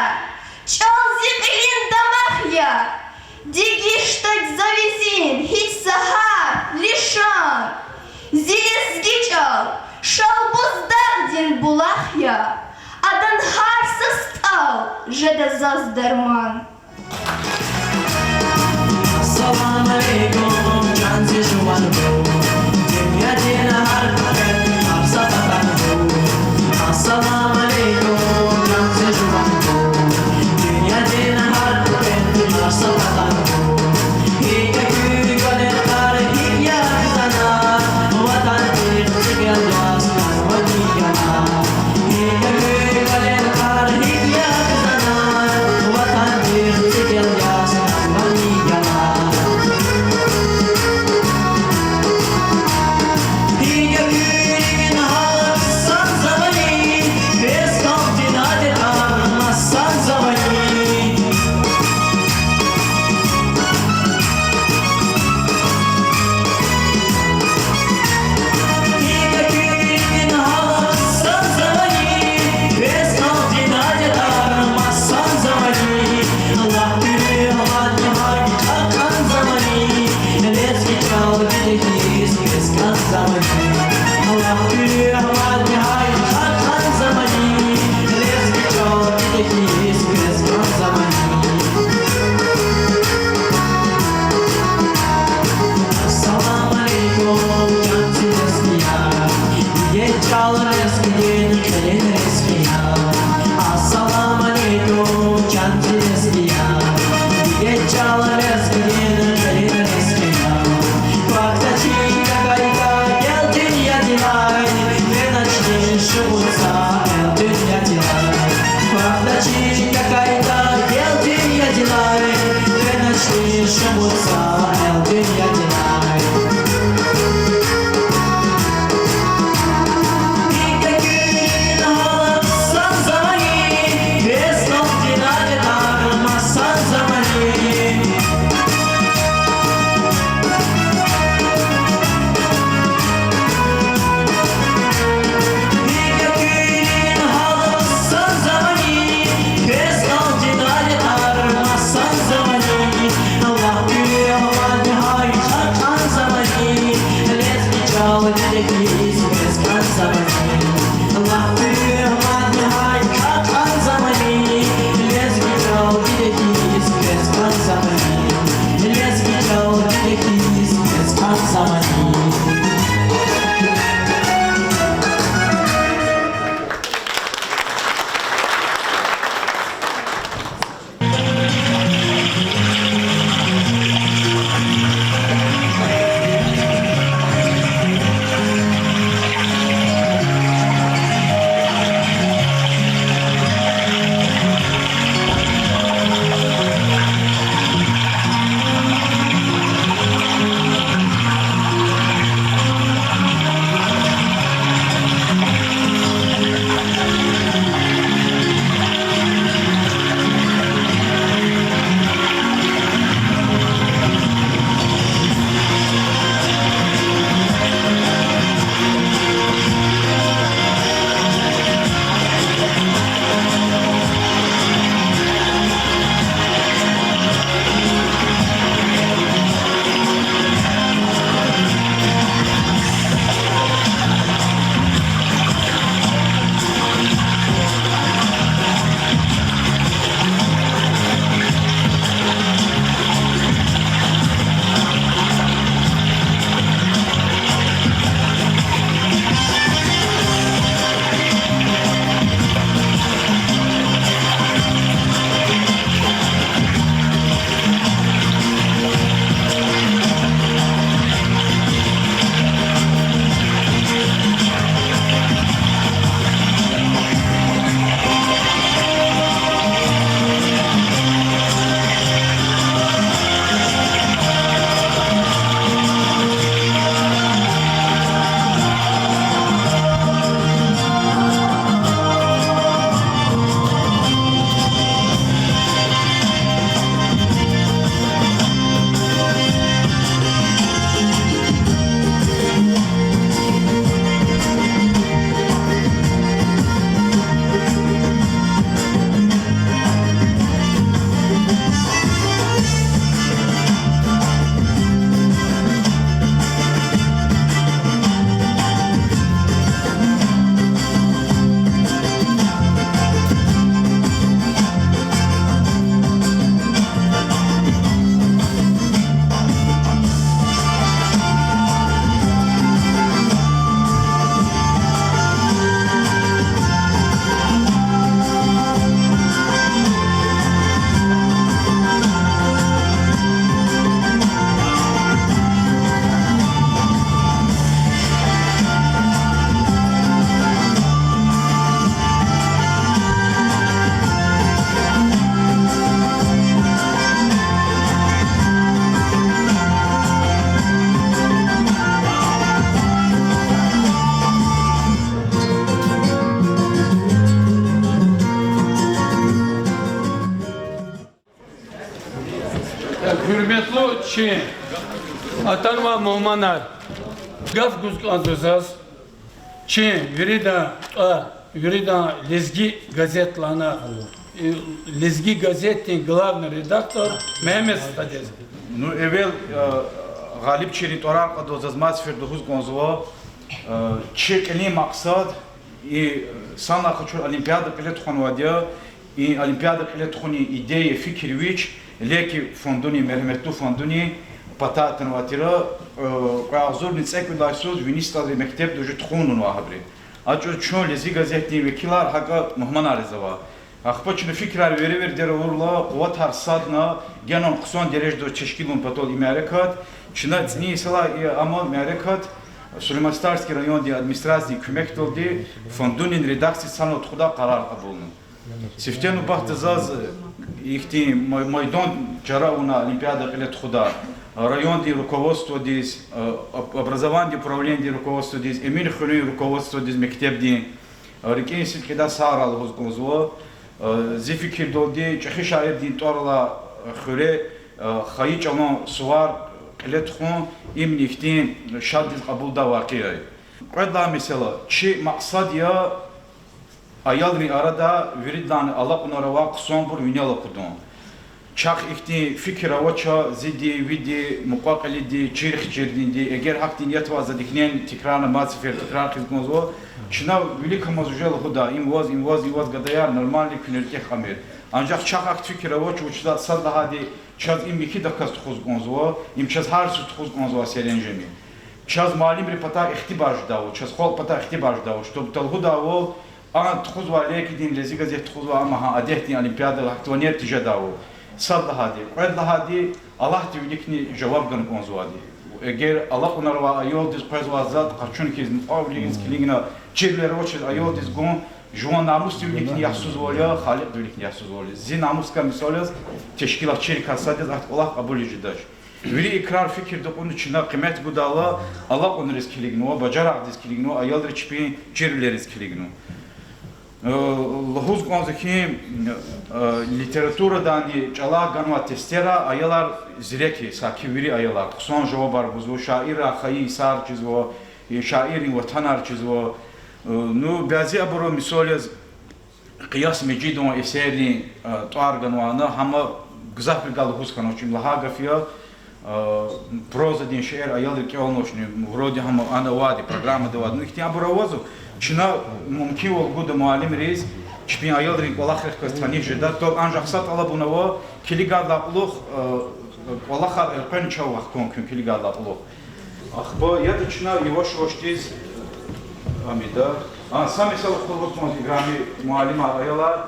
чӀал зи кьилин дамах я. Дегишдач за визин гьич са гьарф, лишан. Зи лезги чӀал Шалбуз дагъдин булах я. Адан гьар са стӀал жеда заз дарман. Ассаламу алейкум, чан зи жуванбур, дуьньядин гьар куьпӀе, гьар са патахъбур. Ассаламу алейкум, чан зи жуванбур, дуьньядин гьар куьпӀе, гьар са патахъбур. Гьикӏ я куь кӏвалер, кар гьикӏ я хизанар, ватандихъ цӏикӏел яз хьанвани яна. Гьикӏ я куь кӏвалер, кар гьикӏ я хизанар, ватандихъ цӏикӏел яз хьанвани яна. Гьуьрметлу чи атанвай мугьманар, гаф гуз кӀанзава заз чи виридан тӀвар, виридан Лезги газет лагьана, Лезги газетдин главный редактор Мегьамед стхадиз. Ну, эвел, э, гъалибчийрин тӀварар кьадайла, заз мад сеферда лугьуз кӀанзава, э, чи кьилин макьсад и, э, санлай къачур олимпиада кьиле тухванвайди я, и олимпиада кьиле тухунин идея, фикир вич, леки фондунин, мергьяметлу фондунин патай атанвай тир, э, кьве агъзурни цӀекӀуьд лагьай йисуз вини стӀалрин мектебда уже тухунвай гьабуру. А чӀавуз чун Лезги газетдин векилар гьакӀа мугьманар ийизвай. Ахпа чна фикирар веревирдер авурла, къуватар садна, генани хъсан дережада тешкилун патал и мярекат, чна цӀинин йисалай и амал, мярекат Сулейман-Стальский райондин администрациядин куьмекдалди фондунин редакциядиз санал тухудай къарар кьабулна. Сифте нубатда заз ихьтин май-, майдан чара авуна олимпиада кьиле тухудай райондин руководстводиз, э, об-, образованидин управленидин руководстводиз, Эминхуьруьн руководстводиз, мектебдин, э, рикӀин сидкьидай сагърай лугьуз кӀанзава. Э, зи фикирдалди, чӀехи шаирдин тӀвар алай хуьре, э, хайи чӀалан сувар кьиле тухун, имни ихьтин шаддиз кьабулдай вакъиа я. Кьвед лагьай месэла, чи макьсад я аялрин арада виридалайни алакьунар авай хъсанбур винел акъудун. Чахъ ихьтин фикир авач, зиди, види, мукьва-кьилиди, чирхчирдинди, эгер гьахьтин ният авай, за дихьнен тикрарна, мад сефер тикрар хъийиз кӀанзава, чна виликамаз уже лугьуда, им ваз, им ваз, им ваз, гадаяр, нормальный куьн, рикӀик кьамир. Анжах чахъ ахьтин фикир авач, вучиз лагьайтӀа сад лагьайди, чаз им михьидаказ тухуз кӀанзава, им чаз гьар йисуз тухуз кӀанзавай серенжем я. Чаз муаллимрин патай ихтибар жедайвал, чаз халкьдин патай ихтибар жедайвал, чтоб талгьудайвал, а тухузвай лекидин, Лезги газет тухузвай, амма гьа адетдин олимпиадада гьахьтинвал тежедайвал. Сад лагьайди, кьвед лагьайди, Аллагьдин виликни жаваб гана кӀанзавайди. Эгер алакьунар авай аялдиз къвезвай затӀ къачун хьиз, мукьва-кьилийриз килигна, чирвилер авачиз аялдиз гун, жуван намусдин виликни яхцӀузвал я, Халикьдин виликни яхцӀузвал я. Зи намусдикай мисал яз, тешкилатчийрикай сад яз, ахьтин кӀвалах кьабулиз жедач. Вири и крар фикирда кьуна чна къимет гудайла, алакьунриз килигнава, бажарагъдиз килигнава, аялриз, чпин чирвилериз килигнава. Э, лугьуз кӀанзава хьи, э, литературадани чӀалай ганвай тестера аялар зирек я, саки вири аялар. Хъсан жавабар гузва, шаиррай хайи йисар чизва, э, шаиррин ватанар чизва. Э, ну, бязи абуру мисал яз, Къияс Межидован эсеррин, э, тӀвар ганвай, ана гьам гзаф рикӀел лугьуз хьанвач, им лагьай гаф я, э, прозадин шейэр аялри кӀелнавачни, вроде гьам ана авайди, программада авайди. Ну, ихьтин абур авазва, чна мумкинвал гуда муаллимриз чпин аялрин кӀвалахрихъ галаз таниш жеда, то анжах са тӀалабун ава, килигайдалай кьулухъ, э, кӀвалахар элкъвена чав вахкун куьн килигайдалай кьулухъ. Ахпа яда чна яваш-явашдиз, амида. А, са месэла хъувуз кӀанзава, играми муаллимар, аялар.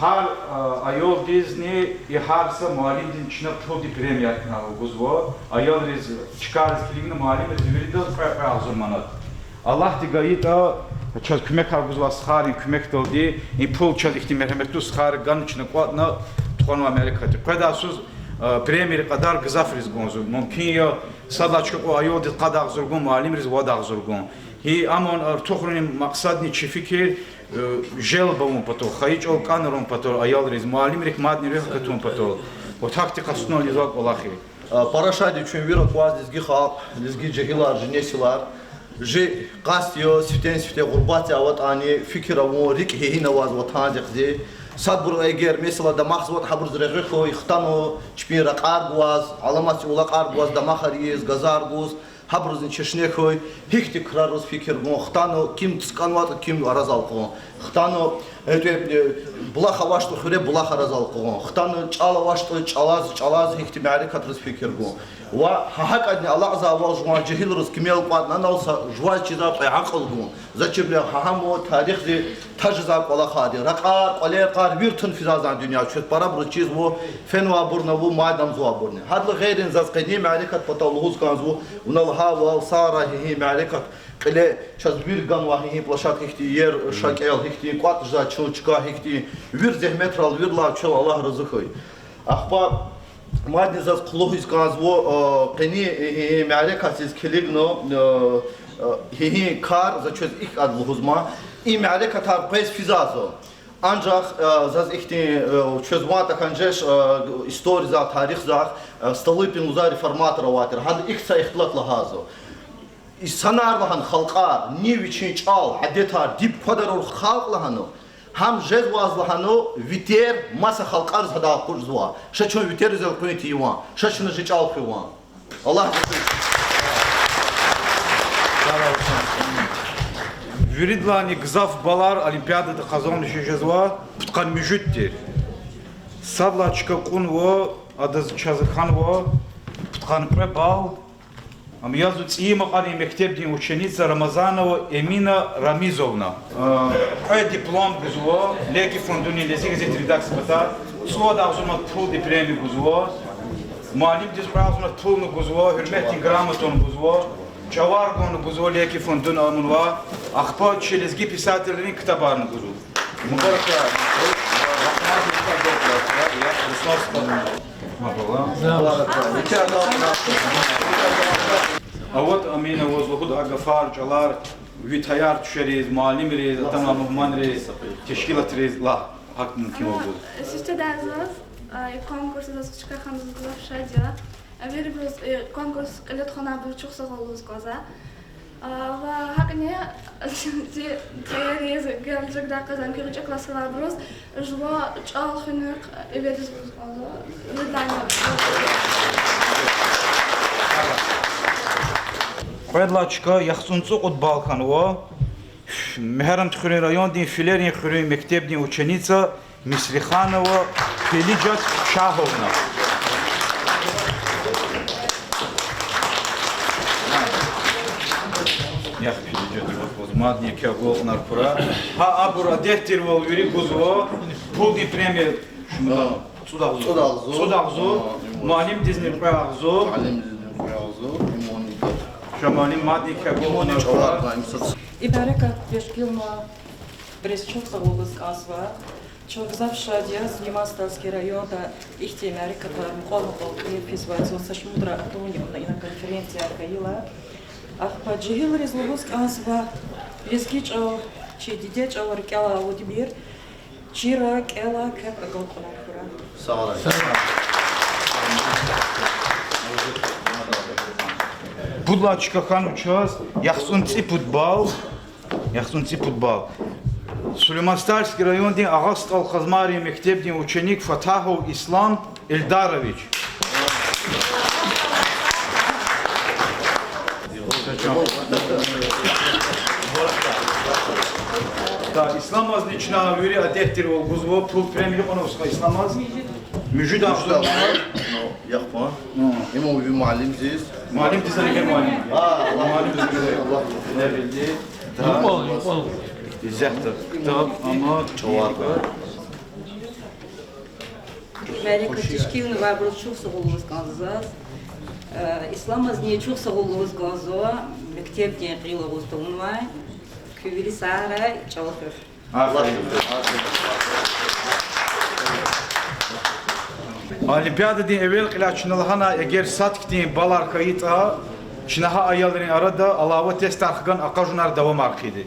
Гьар, а, аялдизни и гьар са муаллимдизни чна пулдин премия, а, гузва. Аялриз, чкайриз килигна муаллимриз виридаз кьве-кьве агъзур манат. Аллагьди гайитӀа, чаз куьмекар гузвай стхайрин куьмекдалди, и пул чаз ихьтин мергьяметлу стхайри гана, чна кӀватӀна тухванвай мярекат я. Къведай йисуз, а, премийрин кьадар гзафриз кӀанзава. Мумкин я, сад лагьай чка кьван аялдиз къад агъзур гун, муаллимриз вад агъзур гун. Гьи, амма артухарунин макьсадни чи фикир, э, желба авун патал, хайи чӀал кӀанарун патал аялриз, муаллимрик мадни руьгь акатун патал. Вот гьахьтин къастунал ийизвай кӀвалах я. А, пара шад я чун вири акваз, лезги халкь, лезги жегьилар, жи несилар. Жи къаст я, сифтени-сифте гъурбатда аватӀани, фикир авун, рикӀ гьигьин аваз ватандихъди. Садбуру эгер месела дамахзаватӀа, гьабуруз регъуь хьуй, хтана чпин ракьар гваз, аламатдин улакьар гваз, дамахар ийиз, газар гуз, гьабурузни чешне хьуй, гьихьтин крарриз фикир гун, хтана ким цкӀанватӀа, ким аразал кьун. Хтана, э, э, булах авачтӀа хуьре булах аразал кьун. Хтана чӀал авачтӀа чӀалаз, чӀалаз гьихьтин мярекатриз фикир гун. Ва гьа гьакӀадни алакьзавайвал жуван жегьилриз кимел кӀватӀна, анал са жуваз чизвай кьве акьул гун. За чирвилер, гьа гьам тарихди тажизвай кӀвалахар я. Ракьар, кӀвалер, къар вири туна физвай за дуьньяда, чвез парабуруз чизва, фенвайбурни ава, майдамзавайбурни. Гьадалай гъейри заз къенин мярекат патал лугьуз кӀанзава, вуна лагьайвал, сагърай гьи-гьи мярекат кьиле чаз вири ганвай гьи-гьи площадка, гьихьтин иер, ша кӀел, гьихьтин кӀватӀ жезвай чун чка, гьихьтин вири зегьметрал, вирилай чел Аллагь рази хьуй. Ахпа мадни заз лугьуз кӀанзава, э, къенин, э, э, мярекатдиз килигна, э, э, гьи-гьи кар, за чвез икӀ кӀанда лугьузма, и мярекатар къвез физвайза. Анжах, э, заз ихьтин, э, чвез ван тахьан жеч, э, историзахъ, тарихзахъ, э, Столыпин лугьузвай реформатор авайтир. Гьада ихьтин са ихтилат лагьайзава. Инсанар лагьана халкьар, ни вичин чӀал, адетар, диб квадарун халкь лагьана, гьам жезвайз лагьана, витер маса халкьариз гьадай акъудзава. Ша чун витериз элкъуьн тийиван, ша чна жи чӀал хуьзван. Аллагьди виридалайни гзаф баллар олимпиадада къазанмишиз жезва пудкъанни муьжуьд тир. Сад лагьай чка кьунва, адаз чаз хьанва пудкъанни кьве балл. Ам язва ЦӀийи Макьарин мектебдин ученица Рамазанова Эмина Рамизовна. Кьве диплом гузва, Леки фондунин лезги газетдин редакция патай, цӀувад агъзурни мад пулдин премия гузва, муаллимдиз кьве агъзурни мад пулни гузва, гьуьрметдин грамотани гузва, чӀавар гунни гузва, Леки фондуни амунва, ахпа чи лезги писателрин ктабарни гузва. Мубарак я. Ават, Амина, ваз лугьуда а гафар, чӀалар ви таяр тушариз, муаллимриз, атана мугьманриз, тешкилатриз лагь, гьакӀ мумкин вугуз. Сифтедаз, а, и конкурсда заз чка хьанваз гзаф шад я. Вирибуруз и конкурс кьиле тухванвайбуруз чухсагъул лугьуз кӀанзава. А, ва гьакӀни зи таяриз, гележегда къазанмишай гъвечӀи классдин алайбуруз жува чӀал хуьнихъ эвериз лугьуз кӀанзава. Видлана. Кьвед лагьай чка яхцӀурни цӀукьуд балл хьанва Мегьарамдхуьруьн райондин Филерин хуьруьн мектебдин ученица Мисриханова Пелижат Шагьовна. Яхъ, Пелижат, ваз мадни еке агалкьунар хьурай. Гьа абур адет тирвал вири гузва, пулдин премия шумуда. ЦӀуд агъзур. ЦӀуд агъзур. ЦӀуд агъзур. Муаллимдизни кьве агъзур. Муаллимдизни кьве агъзур. Ша, муаллим, мадни еке агалкьунар хьурай. И мярекат тешкилнавайбуруз чухсагъул лугьуз кӀанзава. Чун гзаф шад я Сулейман-Стальский районда ихьтин мярекатар мукьвал-мукьвал кьиле физвай, цун са шумудра атунни ина конференция хьайила. Ахпа жегьилриз лугьуз кӀанзава, лезги чӀал, чи диде чӀал рикӀелай алудмир, чира, кӀела, квек агалкьунар хьурай. Пуд лагьай чка хьанва чаз яхцӀурни цӀипуд балл, яхцӀурни цӀипуд балл Сулейман-Стальский райондин Агъа СтӀал Къазмайрин мектебдин ученик Фатагьов Ислам Эльдарович. Да, Исламазни чна вири адет тирвал гузва, пул премия кьунва са Исламаз. Муьжуьд агъзур. Яхъ кван. Им ви муаллимдиз. Муаллимдиз, аги муаллим. А, Аллагь. Муаллимдиз, аги Аллагь. Юкьвал, юкьвал. Иззатда ктаб, амма чӀавар. Мярекат тешкилнавайбуруз чухсагъул лугьуз кӀанзава заз. Э, Исламазни чухсагъул лугьуз кӀанзава, мектебдин кьил агъуз тавунвай. Куь вири сагърай, чӀал хуьх. Олимпиададин эвел кьиляй чна лагьанай, эгер сад хьтин баллар хьайитӀа, чна гьа аялрин арада алава тестар хган акъажунар давамар хъийиди.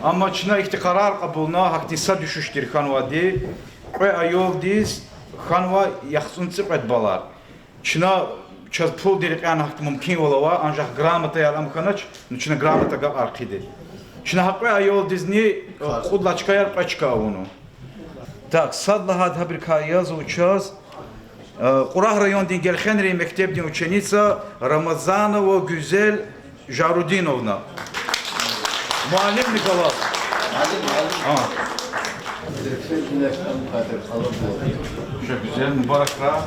Амма чна ихьтин къарар кьабулна, гьахьтин са дуьшуьш тир хьанвайди, кьве аялдиз хьанва яхцӀурни цӀикьвед баллар. Чна, чаз пулдин рекьяй гьахьтин мумкинвал авай, анжах грамотаяр ам хьанач, ну чна грамота агакьар хъийиди. Чна гьа кьве аялдизни, э, кьуд лагьай чкаяр кьве чка авуна. Так, сад лагьайди гьабурукай язва чаз, э, Кьурагь райондин Гелхенрин мектебдин ученица Рамазанова Гуьзел Жарудиновна. Муаллимни галаз. Ша, Гуьзел, мубаракрай.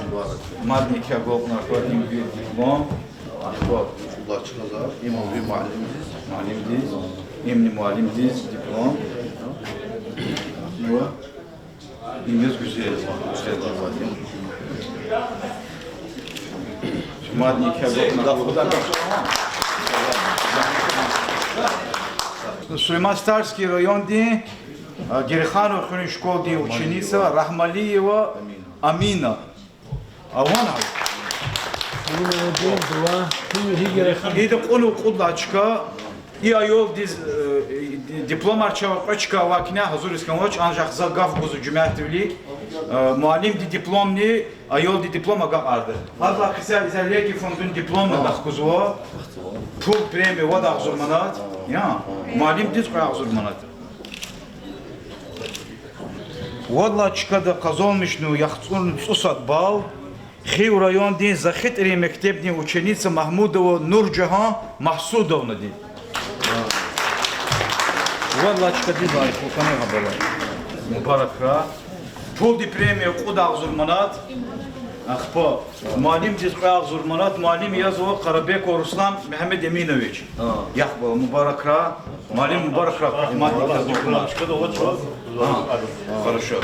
Мадни еке агалкьунар хьурай, им ви диплом. Муаллимдиз, имни муаллимдиз диплом. Им яз Гуьзел. Мадни еке агалкьунар. Сулейман-Стальский райондин, а, Гереханован хуьруьн школадин ученица Рагьмалиева Амина. Авани? Ида кьунва кьуд лагьай чка, и аялдиз, э, Дипломар чавай кьве чка авай куьне гьазуриз хьанвач, анжах за гаф гузва жемятдивилик, э, муаллимди дипломни, аялди диплом агакьарда. Гьадалай хъсан Изалеги фондуни дипломни адахъ гузва. Пул премия вад агъзур манат, я, муаллимдиз кьве агъзур манат. Вад лагьай чкада къазанмишна яхцӀурни цӀусад балл Хив райондин Захитрин мектебдин ученица Магьмудова Нуржагьан Магьсудовнади. Вад лагьай чкадиз лайихлу хьана гьа бала. Мубарак хьурай. Пулдин премия кьуд агъзур манат. Ахпа муаллимдиз кьве агъзур манат, муаллим язва Къарабеков Руслан Мегьамед Эминович. Яхъ бала, мубарак хьурай. Муаллим, мубарак хьурай, къахмандин кас. Хорошо.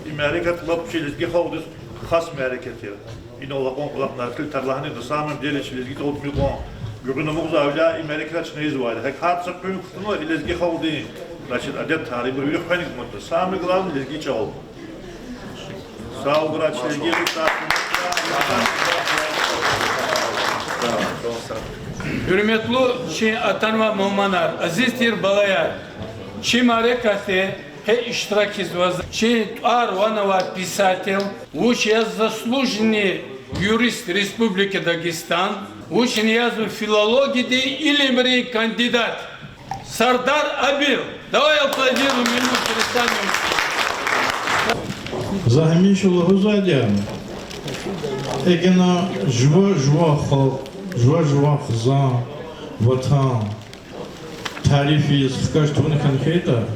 И мярекат лап чи лезги халкьдиз хас мярекат я. Инал акьван кӀвалахна кьил тар лагьана, на самом деле чи лезги чӀал тумир кьван гуьгъуьна амукьзавайвиляй и мярекат чна ийизвайди я. ГьакӀ гьар са къуьн кутуна и лезги халкьдин, значит, адет-тариф, вири хвена кӀанда. Самое главное, лезги чӀал. Сагърай чи лезги халкь. Гьуьрметлу чи атанвай мугьманар, азиз тир балаяр! Чи мярекатда гьа иштиракзава чи тӀвар-ван авай писатель, вуч я заслуженный юрист Республики Дагестан, вучни язва филологиядин илимрин кандидат Сардар Абил. Давай аплодируем ему, приветствуем. За гьамиша лугьузвайди я, эгена жува-жуван халкь, жува-жуван хизан, ватан тариф ийиз хкаж тавуна хьайитӀа,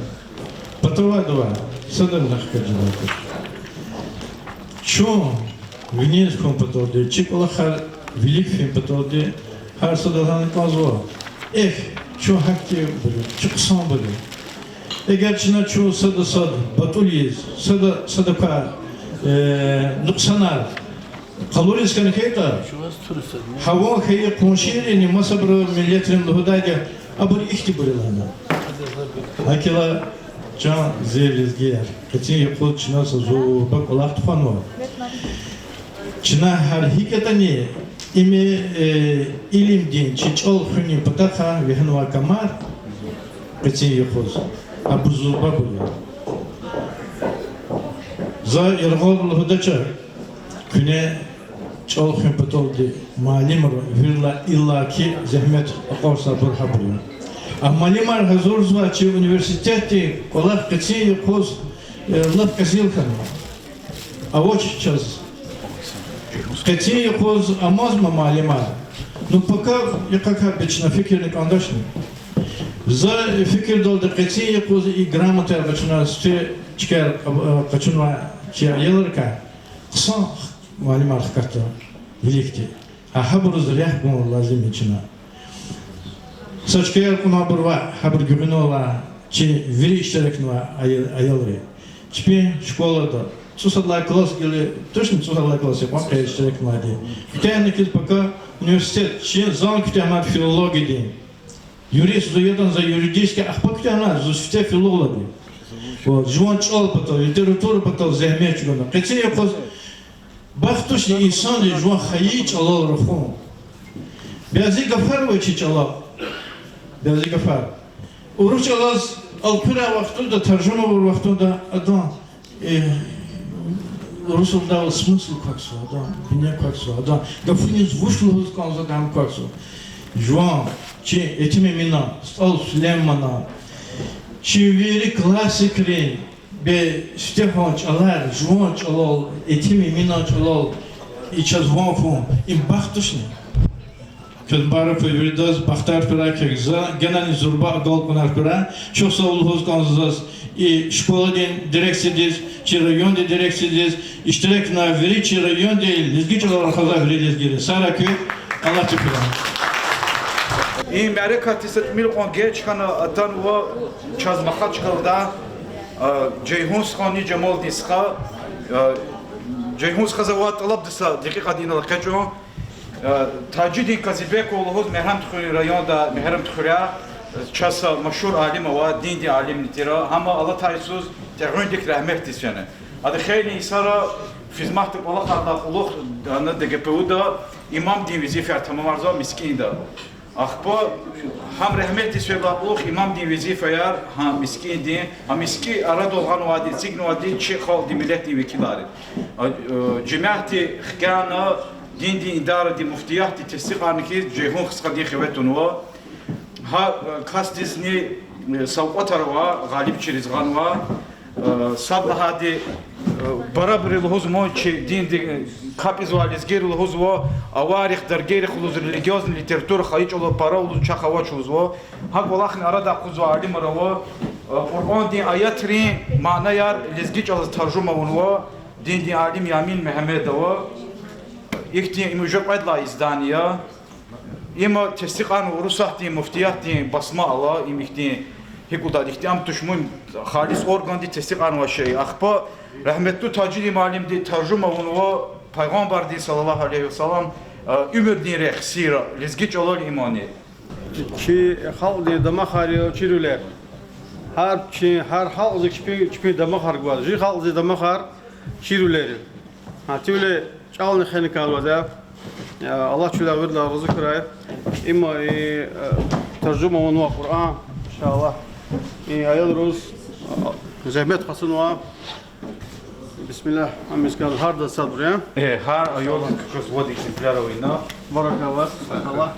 патавайдавай садани хкаж жедай туш. Чун виниз хьун паталди, чи кӀвалахар вилик фин паталди, гьар сада лагьана кӀанзава: эхь, чун гьахьтинбур я, чун хъсанбур я. Эгер чна чун сада сад батӀул ийиз, сада садакай, э, нукьсанар къалуриз хьана хьайитӀа, гьа ван хьайи къуншийрини масабуру миллетрини лугьудайди я, абур ихьтинбур я лагьана. ГьакӀ хьайила, чан зи лезгияр, къенин юкъуз чна са зурба кӀвалах тухванва. Чна гьар гьикӀ ятӀани, им, э, илимдин, чи чӀал хуьнин патахъай вегьенвай камар, къенин юкъуз, абур зурбабур я. За яргъал лугьудач, куьне чӀал хуьн паталди муаллимар вирилай иллаки зегьмет акьалтзавайбур гьабур я. А муаллимар гьазурзавай чи университетдин кӀвалах къенин юкъуз, э, лап кьезил хьанва. Авач чаз. Къенин юкъуз амазма муаллимар. Ну, пока йикъакай бес чна фикирна кӀандачни. За фикирдалди, къенин юкъуз и грамотаяр къачунвай, сифте чкаяр, э, къачунвай чи аялрикай хъсан муаллимар хкатда виликди. Гьа гьабуруз рехъ гун лазим я чна. Са чкаяр кьунвайбур ваъ, гьабурун гуьгъуьнал алай чи вири иштиракнавай ая-, аялри. Чпин школада цӀусад лагьай класс гила, тушни цӀусад лагьай класс я кьван къе иштиракнавайди. Куьтягьна хьиз пака университет, чи зан куьтягьна филологиядин. Юрист зун ятӀани, за юридический, ахпа куьтягьна зун сифте филологиядин. Жуван чӀал патал, литература патал зегьмет чӀугуна. Къенин юкъуз бахт тушни инсанди жуван хайи чӀалал рахун. Бязи гафар ава чи чӀалал. Бязи гафар урус чӀалаз элкъуьрай вахтунда, таржума авур вахтунда адан, э, урусалди смысл квахьзава, адан бине квахьзава, адан гафуниз вуч лугьуз кӀанзава, гьам квахьзава. Жуван чи Етим Эминан, СтӀал Сулейманан, чи вири классикрин бес сифте хьун чӀалар жуван чӀалал, Етим Эминан чӀалал, и чаз ван хьун, им бахт тушни? Квез мубарак хьуй виридаз, бахтар хьурай квехъ, за генани зурба агалкьунар хьурай. Чухсагъул лугьуз кӀанзава заз и школадин дирекциядиз, чи райондин дирекциядиз, иштиракнавай вири чи райондин лезги чӀалал рахазвай вири лезгийриз. Сагърай куьн, Аллагьди куьрай. И мярекатдин са тӀимил кьван геж хьана атанва чаз Махачкъаладай, а, Жейгьун стхани Жамалдин стха, а, Жейгьун стхаз авай тӀалабда са декьикьа инал экъечӀун. Э, Тажидин Казибеков лугьуз Мегьарамдхуьруьн районда, Мегьарамдхуьряй, чаз са машгьур алим ава, диндин алимни тир, гьам алатай йисуз тӀегъуьндик рагьметдиз фена. Ада хейлин йисара хизматда кӀвалахардай кьулухъ, ана ДГПУ-да имамдин везифаяр тамамарзава мискӀинда. Ахпа гьам регьметдиз фейидалай кьулухъ имамдин везифаяр гьа мискӀиндин, а мискӀин арадал гъанвайди, эцигнавайди чи халкьдин, миллетдин векилар я. А, э, жемятди хкяна, диндин идарадин, муфтиятдин тестикьарни хьиз Жейгьун стхадин хиве тунва. Гьа, э, касдизни, э, савкьватар ава, гъалибчийриз гъанва. Э, сад лагьайди, э, парабуру лугьузмун чи диндин, э, капӀ ийизвай лезгийри лугьузва, аварихъ, даргийрихъ лугьуз, религиозный литература хайи чӀалал пара лугьуз, чахъ авач лугьузва. Гьа кӀвалахни арадай акъудзавай алимар ава, э, Къуръандин аятрин манаяр лезги чӀалаз таржума авунва, диндин алим Ямин Мегьамедов ава. Ихьтин им уже кьвед лагьай издание я. Има тестикьарнава Урусатдин муфтиятдин басма ала, им ихьтин гьикӀ лугьуда, ихьтин ам туш мун, халис органди тестикьарнавай шей. Ахпа рагьметлу Тажидин муаллимди таржума авунва Пайгъамбардин صلى الله عليه وسلم, э, уьмуьрдин рехъ, сира, лезги чӀалал имани. Чи халкьдин дамахар я чирвилер. Гьар чи, гьар халкьдиз чпи, чпин дамахар гваз. Жи халкьдин дамахар чирвилер я. Гьа, чирвиле чӀални хвена кӀанзавайди я. Аллагь чуьлай виридалай рази хьурай. Има и, э, таржума авунва Къуръан, иншаллагь. И аялриз, э, зегьмет хъсанва. Бисмиллагь, ам искӀан гьардаз садбур я. Э, гьар аялдиз квез вад экземпляр авуна. Баракалла, баракалла.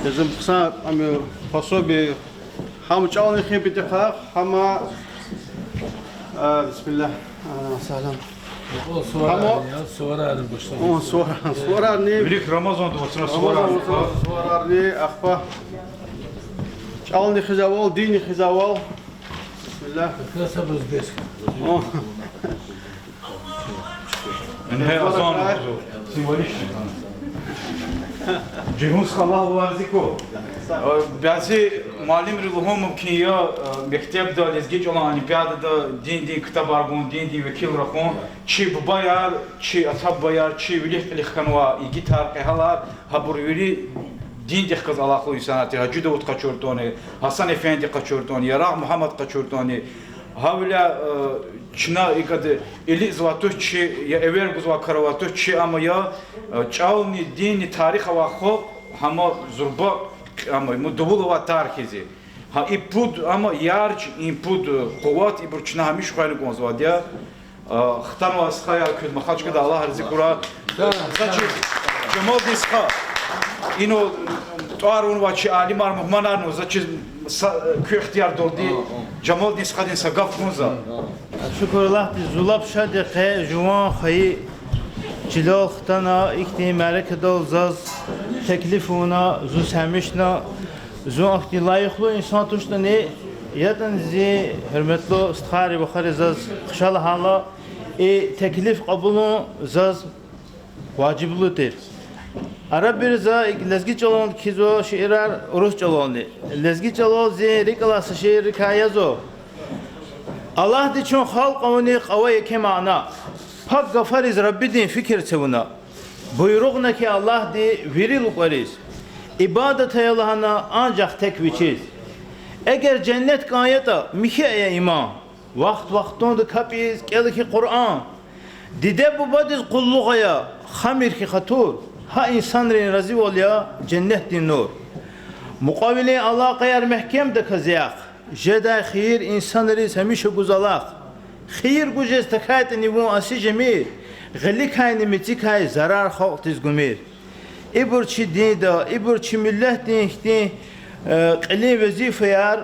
Лезим хъсан, ам пособие, гьам чӀални хуьн патахъай, гьам, э, бисмиллагь, э, салам. О, суварарни, о, суварарни башламишзава. О, сувара-, суварарни. Вилик Рамазанда вацра Рамазан суварарни. Вацра суварарни, ахпа. ЧӀални хуьзвайвал, динни хуьзвайвал. Бисмиллагь. Как раз об узбекском. О. Ингье, азан символичный. Жигьун стха, Аллагь валарзику. Э, бязи муаллимри лугьун мумкин я, э, мектебда лезги чӀалан олимпиадада диндин ктабар гун, диндин векилар хьун, чи бубаяр, чи ата-бубаяр, чи вилик-кьилик хьанвай игитар, кьегьалар, гьабур вири диндихъ галаз алакъалу инсанар тир, Гьажи Давуд къачуртӀани, Гьасан-эфенди къачуртӀани, Ярагъ Мугьаммад къачуртӀани, гьавиляй, э, чна икӀ илицӀ авай туш чи, я эвер гузвай кар авай туш чи, амма я, э, чӀални, динни, тарих авай халкь, гьам зурба, амма му дувул авай тар хьиз я. Гьа и пуд, амма яржи, и пуд, э, къуват ибур чна гьамиша хвена кӀанзавайди я. Э, хтанвай стхаяр, куьн Махачкъаладай, Аллагь рази хьурай. За чиз Жамалдин стха. Ина тӀвар авунвай чи алимар, мугьманар ава, за чиз са-, куь ихтиярдалди Жамалдин стхадин са гаф гун за. Шукур Аллагьдиз, зун лап шад я къе жуван хайи чилел хтана, ихьтин мярекатдал заз теклиф авуна, зун сямишна, зун ахьтин лайихлу инсан туштӀани, ятӀани зи гьуьрметлу стхайри, вахари заз хъша лагьайла, и теклиф кьабулун заз важиблу тир. Арабир за икӀ лезги чӀалал кхьизва шиирар, урус чӀалални. Лезги чӀалал зи рикӀ алай са шииррикай язва: Аллагьди чун халкь авуни ава еке мана, пак гафариз Раббидин фикир це вуна. Буйругъна хьи Аллагьди вири лукӀариз, ибадат ая лагьана анжах тек Вичиз. Эгер женнет кӀан ятӀа, михьи ая иман, вахт-вахтунда капӀ ийиз кӀела хьи Къуръан. Диде-бубадиз къуллугъ ая, хамир хьи хатур, гьа инсанрин разивал я женнетдин нур. Мукьвавилин алакъаяр мягькемдаказ яхъ, жедай хийир инсанриз гьамиша гуз алахъ. Хийир гуз жез тахьайтӀани вун аси жемир, гъиликайни мецикай зарар халкьдиз гумир. Ибур чи динда, ибур чи миллетдин ихьтин, э, кьилин везифаяр,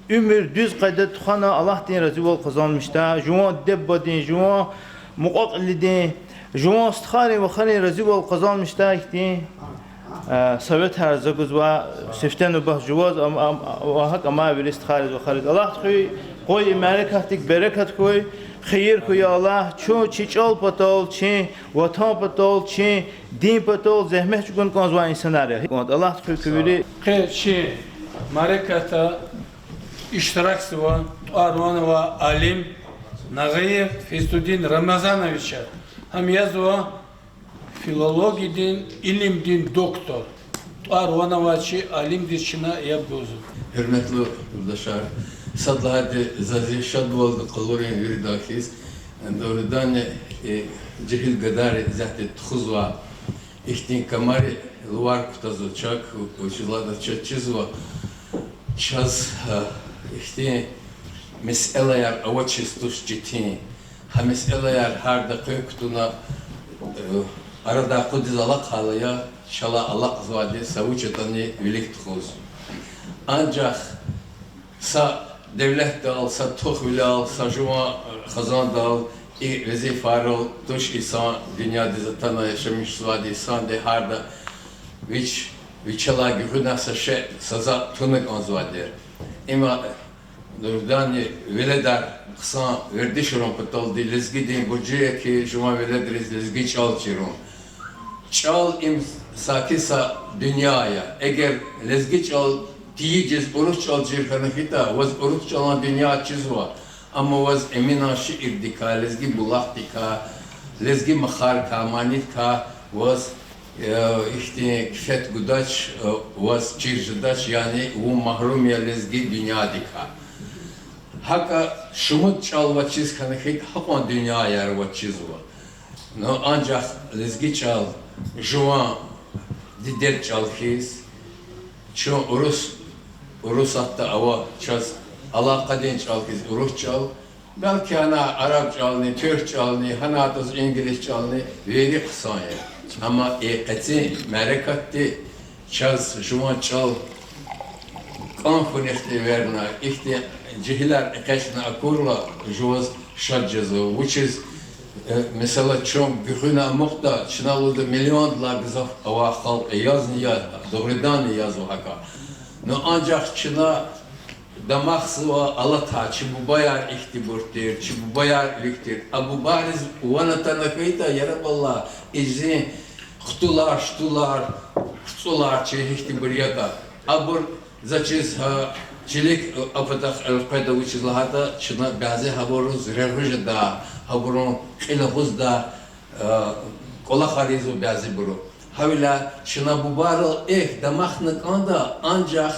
уьмуьр дуьз къайдада тухвана Аллагьдин разивал къазанмишдай, жуван диде-бубадин, жуван мукьва-кьилидин, жуван стхайрин, вахарин разивал къазанмишдай ихьтин, э, советар за гузва, сифте нубат жуваз, ам, ам, ва гьакӀ амай вири стхайриз, вахариз. Аллагьди хьуй, къуй и мярекатдик берекат хьуй, хийир хьуй, я Аллагь, чун чи чӀал патал, чи ватан патал, чи дин патал зегьмет чӀугуна кӀанзавай инсанар я. Аллагьди хьуй куь вири. Къе чи мярекатда иштиракзава тӀвар-ван авай алим Нагъиев Физтудин Рамазановича. Гьам язва филологиядин илимдин доктор. ТӀвар-ван авай чи алимдиз чна яб гузва. Гьуьрметлу юлдашар, сад лагьайди, за зи шадвалди къалурин вирида хьиз, Дугъриданни, жегьил гадайри исятда тухузва, ихьтин камари лувар кутазва чак, вучиз лагьайтӀа чаз чизва, чаз ихьтин месэлаяр авачиз туш четин. Гьа месэлаяр гьарда къе кутуна, арадай акъудиз алахъайла я, чалай алакьзавайди са вуч ятӀани вилик тухуз. Анжах са девлетдал, са тухвилел, са жуван хизандал, и везифайрал туш инсан дуьньядиз атана яшамиш жезвайди, инсанди гьарда вич, вичелай гуьгъуьна са шей, са затӀ туна кӀанзавайди. Има дугъриданни веледар хъсан вердишарун паталди лезгидин буржи я хьи, жуван веледриз лезги чӀал чирун. ЧӀал им саки са дуьнья я. Эгер лезги чӀал тийижиз урус чӀал чир хьана хьайитӀа, ваз урус чӀалан дуьнья чизва. Амма ваз Эминан шиирдикай, Лезги булахдикай, Лезги махарикай, манидикай ваз ихьтин кеф гудач, ваз чир жедач, яни вун магьрум я лезги дуьньядикай. ГьакӀа шумуд чӀал ваз чиз хьана хьайитӀа, гьакьван дуьньяяр ваз чизва. Ну, анжах лезги чӀал жуван дидед чӀал хьиз, чун урус, Урусатда ава чаз алакъадин чӀал хьиз урус чӀал, белки гьана араб чӀални, туьрк чӀални, гьанатӀаз инглис чӀални вири хъсан я. Амма и къецин мярекатди чаз жуван чӀал кӀан хьунихъди эверна, ихьтин жегьилар экъечӀна акурла, жуваз шад жезва. Вучиз, месела, чун гуьгъуьна амукьда, чна лугьуда миллиондилай гзаф авай халкь я, язни я, дугъриданни язва гьакӀа. Ну, анжах чна дамахзава алатай, чи бубаяр ихьтинбур тир, чи бубаяр вилик тир. А бубайриз ван атана хьайитӀа, яраб Аллагь, и чи хтулар, штулар, хцӀулар чи гьихьтинбур ятӀа. Абур за чиз гьа чилик а патахъ элкъведа, вучиз лагьайтӀа чна бязи гьабуруз регъуь жеда, гьабурун кьил агъузда кӀвалахар ийизва бязибуру. Гьавиляй чна бубайрал эхь дамахна кӀанда, анжах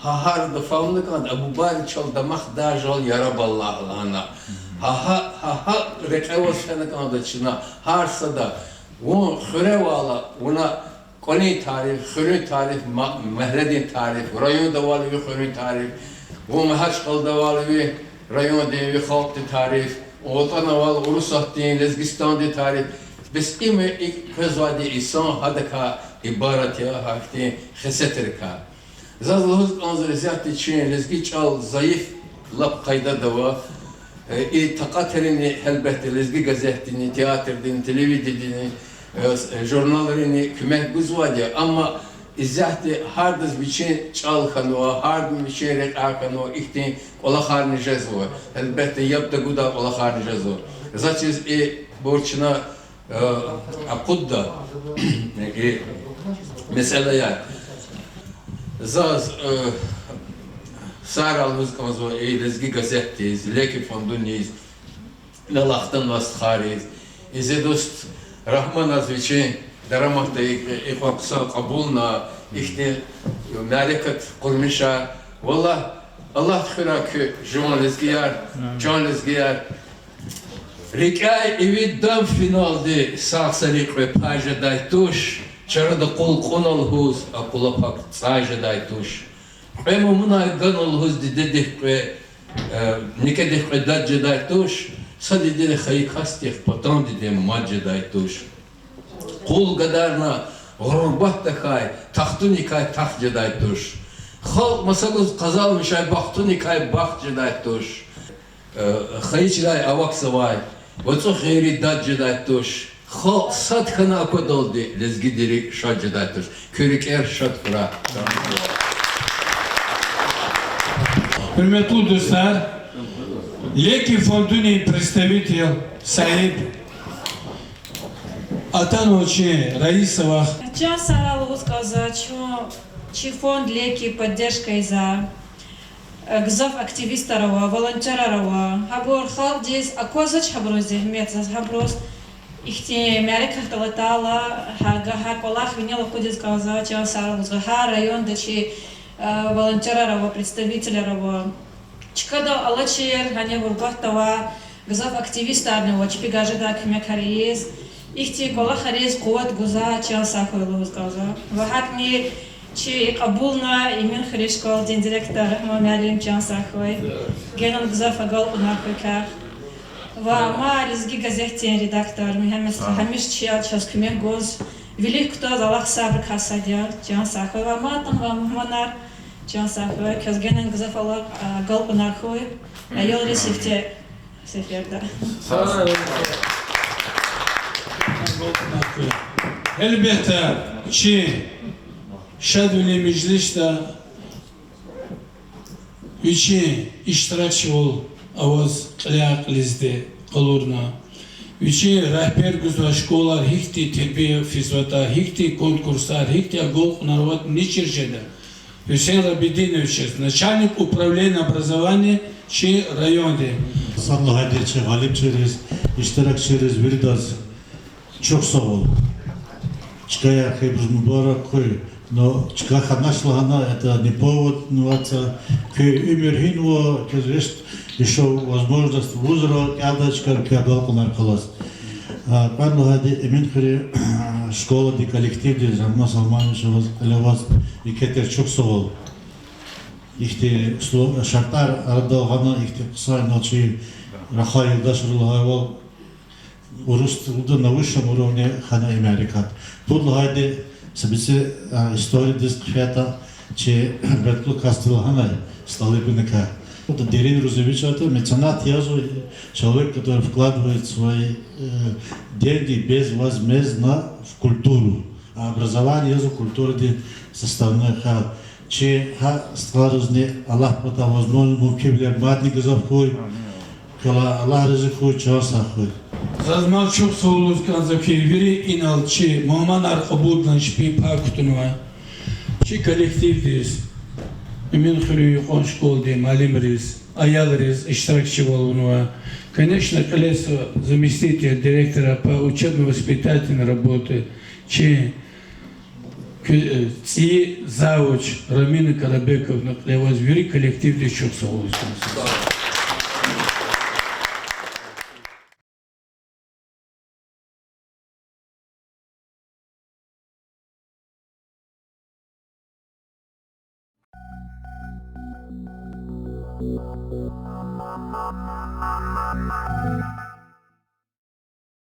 гьа гьарда фагьумна кӀанда, а бубайри чал дамахдай жал яраб Аллагь лагьана. Гьа, гьа, гьа рекье аваз фена кӀанда чна гьар сада. Вун хуьре авайла вуна кӀвалин тариф, хуьруьн тариф, ма-, мягьледин тариф, районда авайла ви хуьруьн тариф, вун Магьачкъалада авайла ви райондин, ви халкьдин тариф, вун ВатӀанда авайла Урусатдин, Лезгистандин тариф. Бес им и къвезвайди инсан гьадакай ибарат я, гьахьтин хесетрикай. Заз лугьуз кӀанзава, исятда чи лезги чӀал зайиф лап къайдада ава. И такьатрини, гьелбетда, Лезги газетдини, театрдини, телевиденидини, журналрини куьмек гузвайди я, амма исятда гьардаз вичин чӀал хьанва, гьардан вичин рекьяй хьанва, ихьтин кӀвалахарни жезва. Гьелбетда, яб тагудай кӀвалахарни жезва. За чиз ибур чна акъудда, и месэлаяр. Заз сагърай лугьуз кӀанзава и Лезги газетдиз, Леки фондуниз, ина алахъданвай стхайриз. И зи дуст Рагьманаз вичин дараматда икьван хъсан кьабулна, ихьтин мярекат къурмишай. Валлагь, Аллагьди хуьрай куь жуван лезгияр, чан лезгияр. РикӀяй ивидам финалди сагъ са рикӀ кьве пай жедай туш, чарада къул кьуна лугьуз, а къула пак цӀай жедай туш. Кьве мумунай гана лугьуз дидедихъ кьве, э, некӀедихъ кьве дад жедай туш, са дидеди хайи касдихъ патан дидед мад жедай туш. Къул гадарна гъурбат тахьай, тахтуникай тахт жедай туш. Халкь маса гуз къазанмишай бахтуникай бахт жедай туш. Э, хайи чилай авахьзавай вацӀухъ гъейри дад жедай туш. Халкь сад хьана аквадалди лезгидин рикӀ шад жедай туш. Куь рикӀер шад хьурай. Гьуьрметлу дустар, Леки фондунин представитель, сагьиб атанва чи Раисавахъ. Чан сагърай лугьуз кӀанзава чун, чи фонд Леки поддержка ийизвай, э, гзаф активистар ава, волонтёрар ава. Гьабур халкьдиз аквазвач, гьабурун зегьмет, заз гьабуруз ихьтин мярекатдал атайла, гьа, гьа кӀвалах винел акъудиз кӀанзава, чан сагърай лугьуз кӀанзава. Гьар районда чи, э, волонтёрар ава, представителар ава. Чкадал алачир, гьанай гъурбатда авай, Гзаф активистарни ава чпи гажидай куьмекар ийиз, ихьтин кӀвалахриз къуват гузвай, чан сагъ хьуй лугьуз кӀанзава. Ва гьакӀни чи кьабулна Эминхуьруьн школадин директор Рагьман муаллим, чан сагъ хьуй. Генани гзаф агалкьунар хьуй квехъ. Ва ам Лезги газетдин редактор, гьамиша, гьамиша чаз куьмек гуз, вилик кутаз алахъ сабур касди я, чан сагъ хьуй. Ва ам атанвай мугьманар, чан сагъ хьуй. Квез генани гзаф агалкьунар хьуй. Аялриз сифте сеферда. Гьелбетда, чи шадвилин межлисда вичин иштиракчивал аваз кьиляй-кьилизди къалурна, вичин регьбер гузвай школайра гьихьтин тербия физватӀа, гьихьтин конкурсар, гьихьтин агалкьунар аватӀани чир жеда Гьуьсейн Рабидиновичаз, начальник управления образования чи районди. Сад лагьайди, чи гъалибчийриз, иштиракчийриз виридаз чухсагъул. Чка я, хыйбуруз мубарак хьуй. Но чка хьанач лагьана, это не повод, ну, ваца, куь уьмуьр гьинва, квез вешт ещё возможность вузра кӀелдай чкайра куь агалкьунар кьаз. А, кьвед лагьайди, Эминхуьруьн школадин коллективдиз, Рагьман Салманович, ваз, кьиле ваз еке тир чухсагъул. Ихьтин услов-, шартӀар арадал гъана, ихьтин хъсан, инал чи рахай юлдашрал лагьайвал, урус тилда на высшем уровне хьана и мярекат. Пуд лагьайди, са бицӀи, а, историядиз хъфейтӀа, чи бетлу касди лагьанай СтӀалыгуникай. Дерин руз эвичӀайтӀа, меценат язва человек, который вкладывает свои, э, деньги безвозмездно в культуру. А образование язва культурадин составной хьал. Чи гьа стхайризни Аллагьдин патай возможно мумкинвилер мадни гзаф хьуй. Квелай Аллагь рази хьуй, чан сагъ хьуй. Заз мад чухсагъул лугьуз кӀанзава хьи, вири инал чи мугьманар кьабулдалди чпин пай кутунвай чи коллективдиз, Эминхуьруьн юкьван школадин муаллимриз, аялриз, иштиракчивал авунвай, конечно, кьиле са заместитель директора по учебно-воспитательной работе, чи куь-, э, цӀийи завуч Рамина Карабековна, кьиле ваз, вири коллективдиз чухсагъул лугьуз кӀанзава.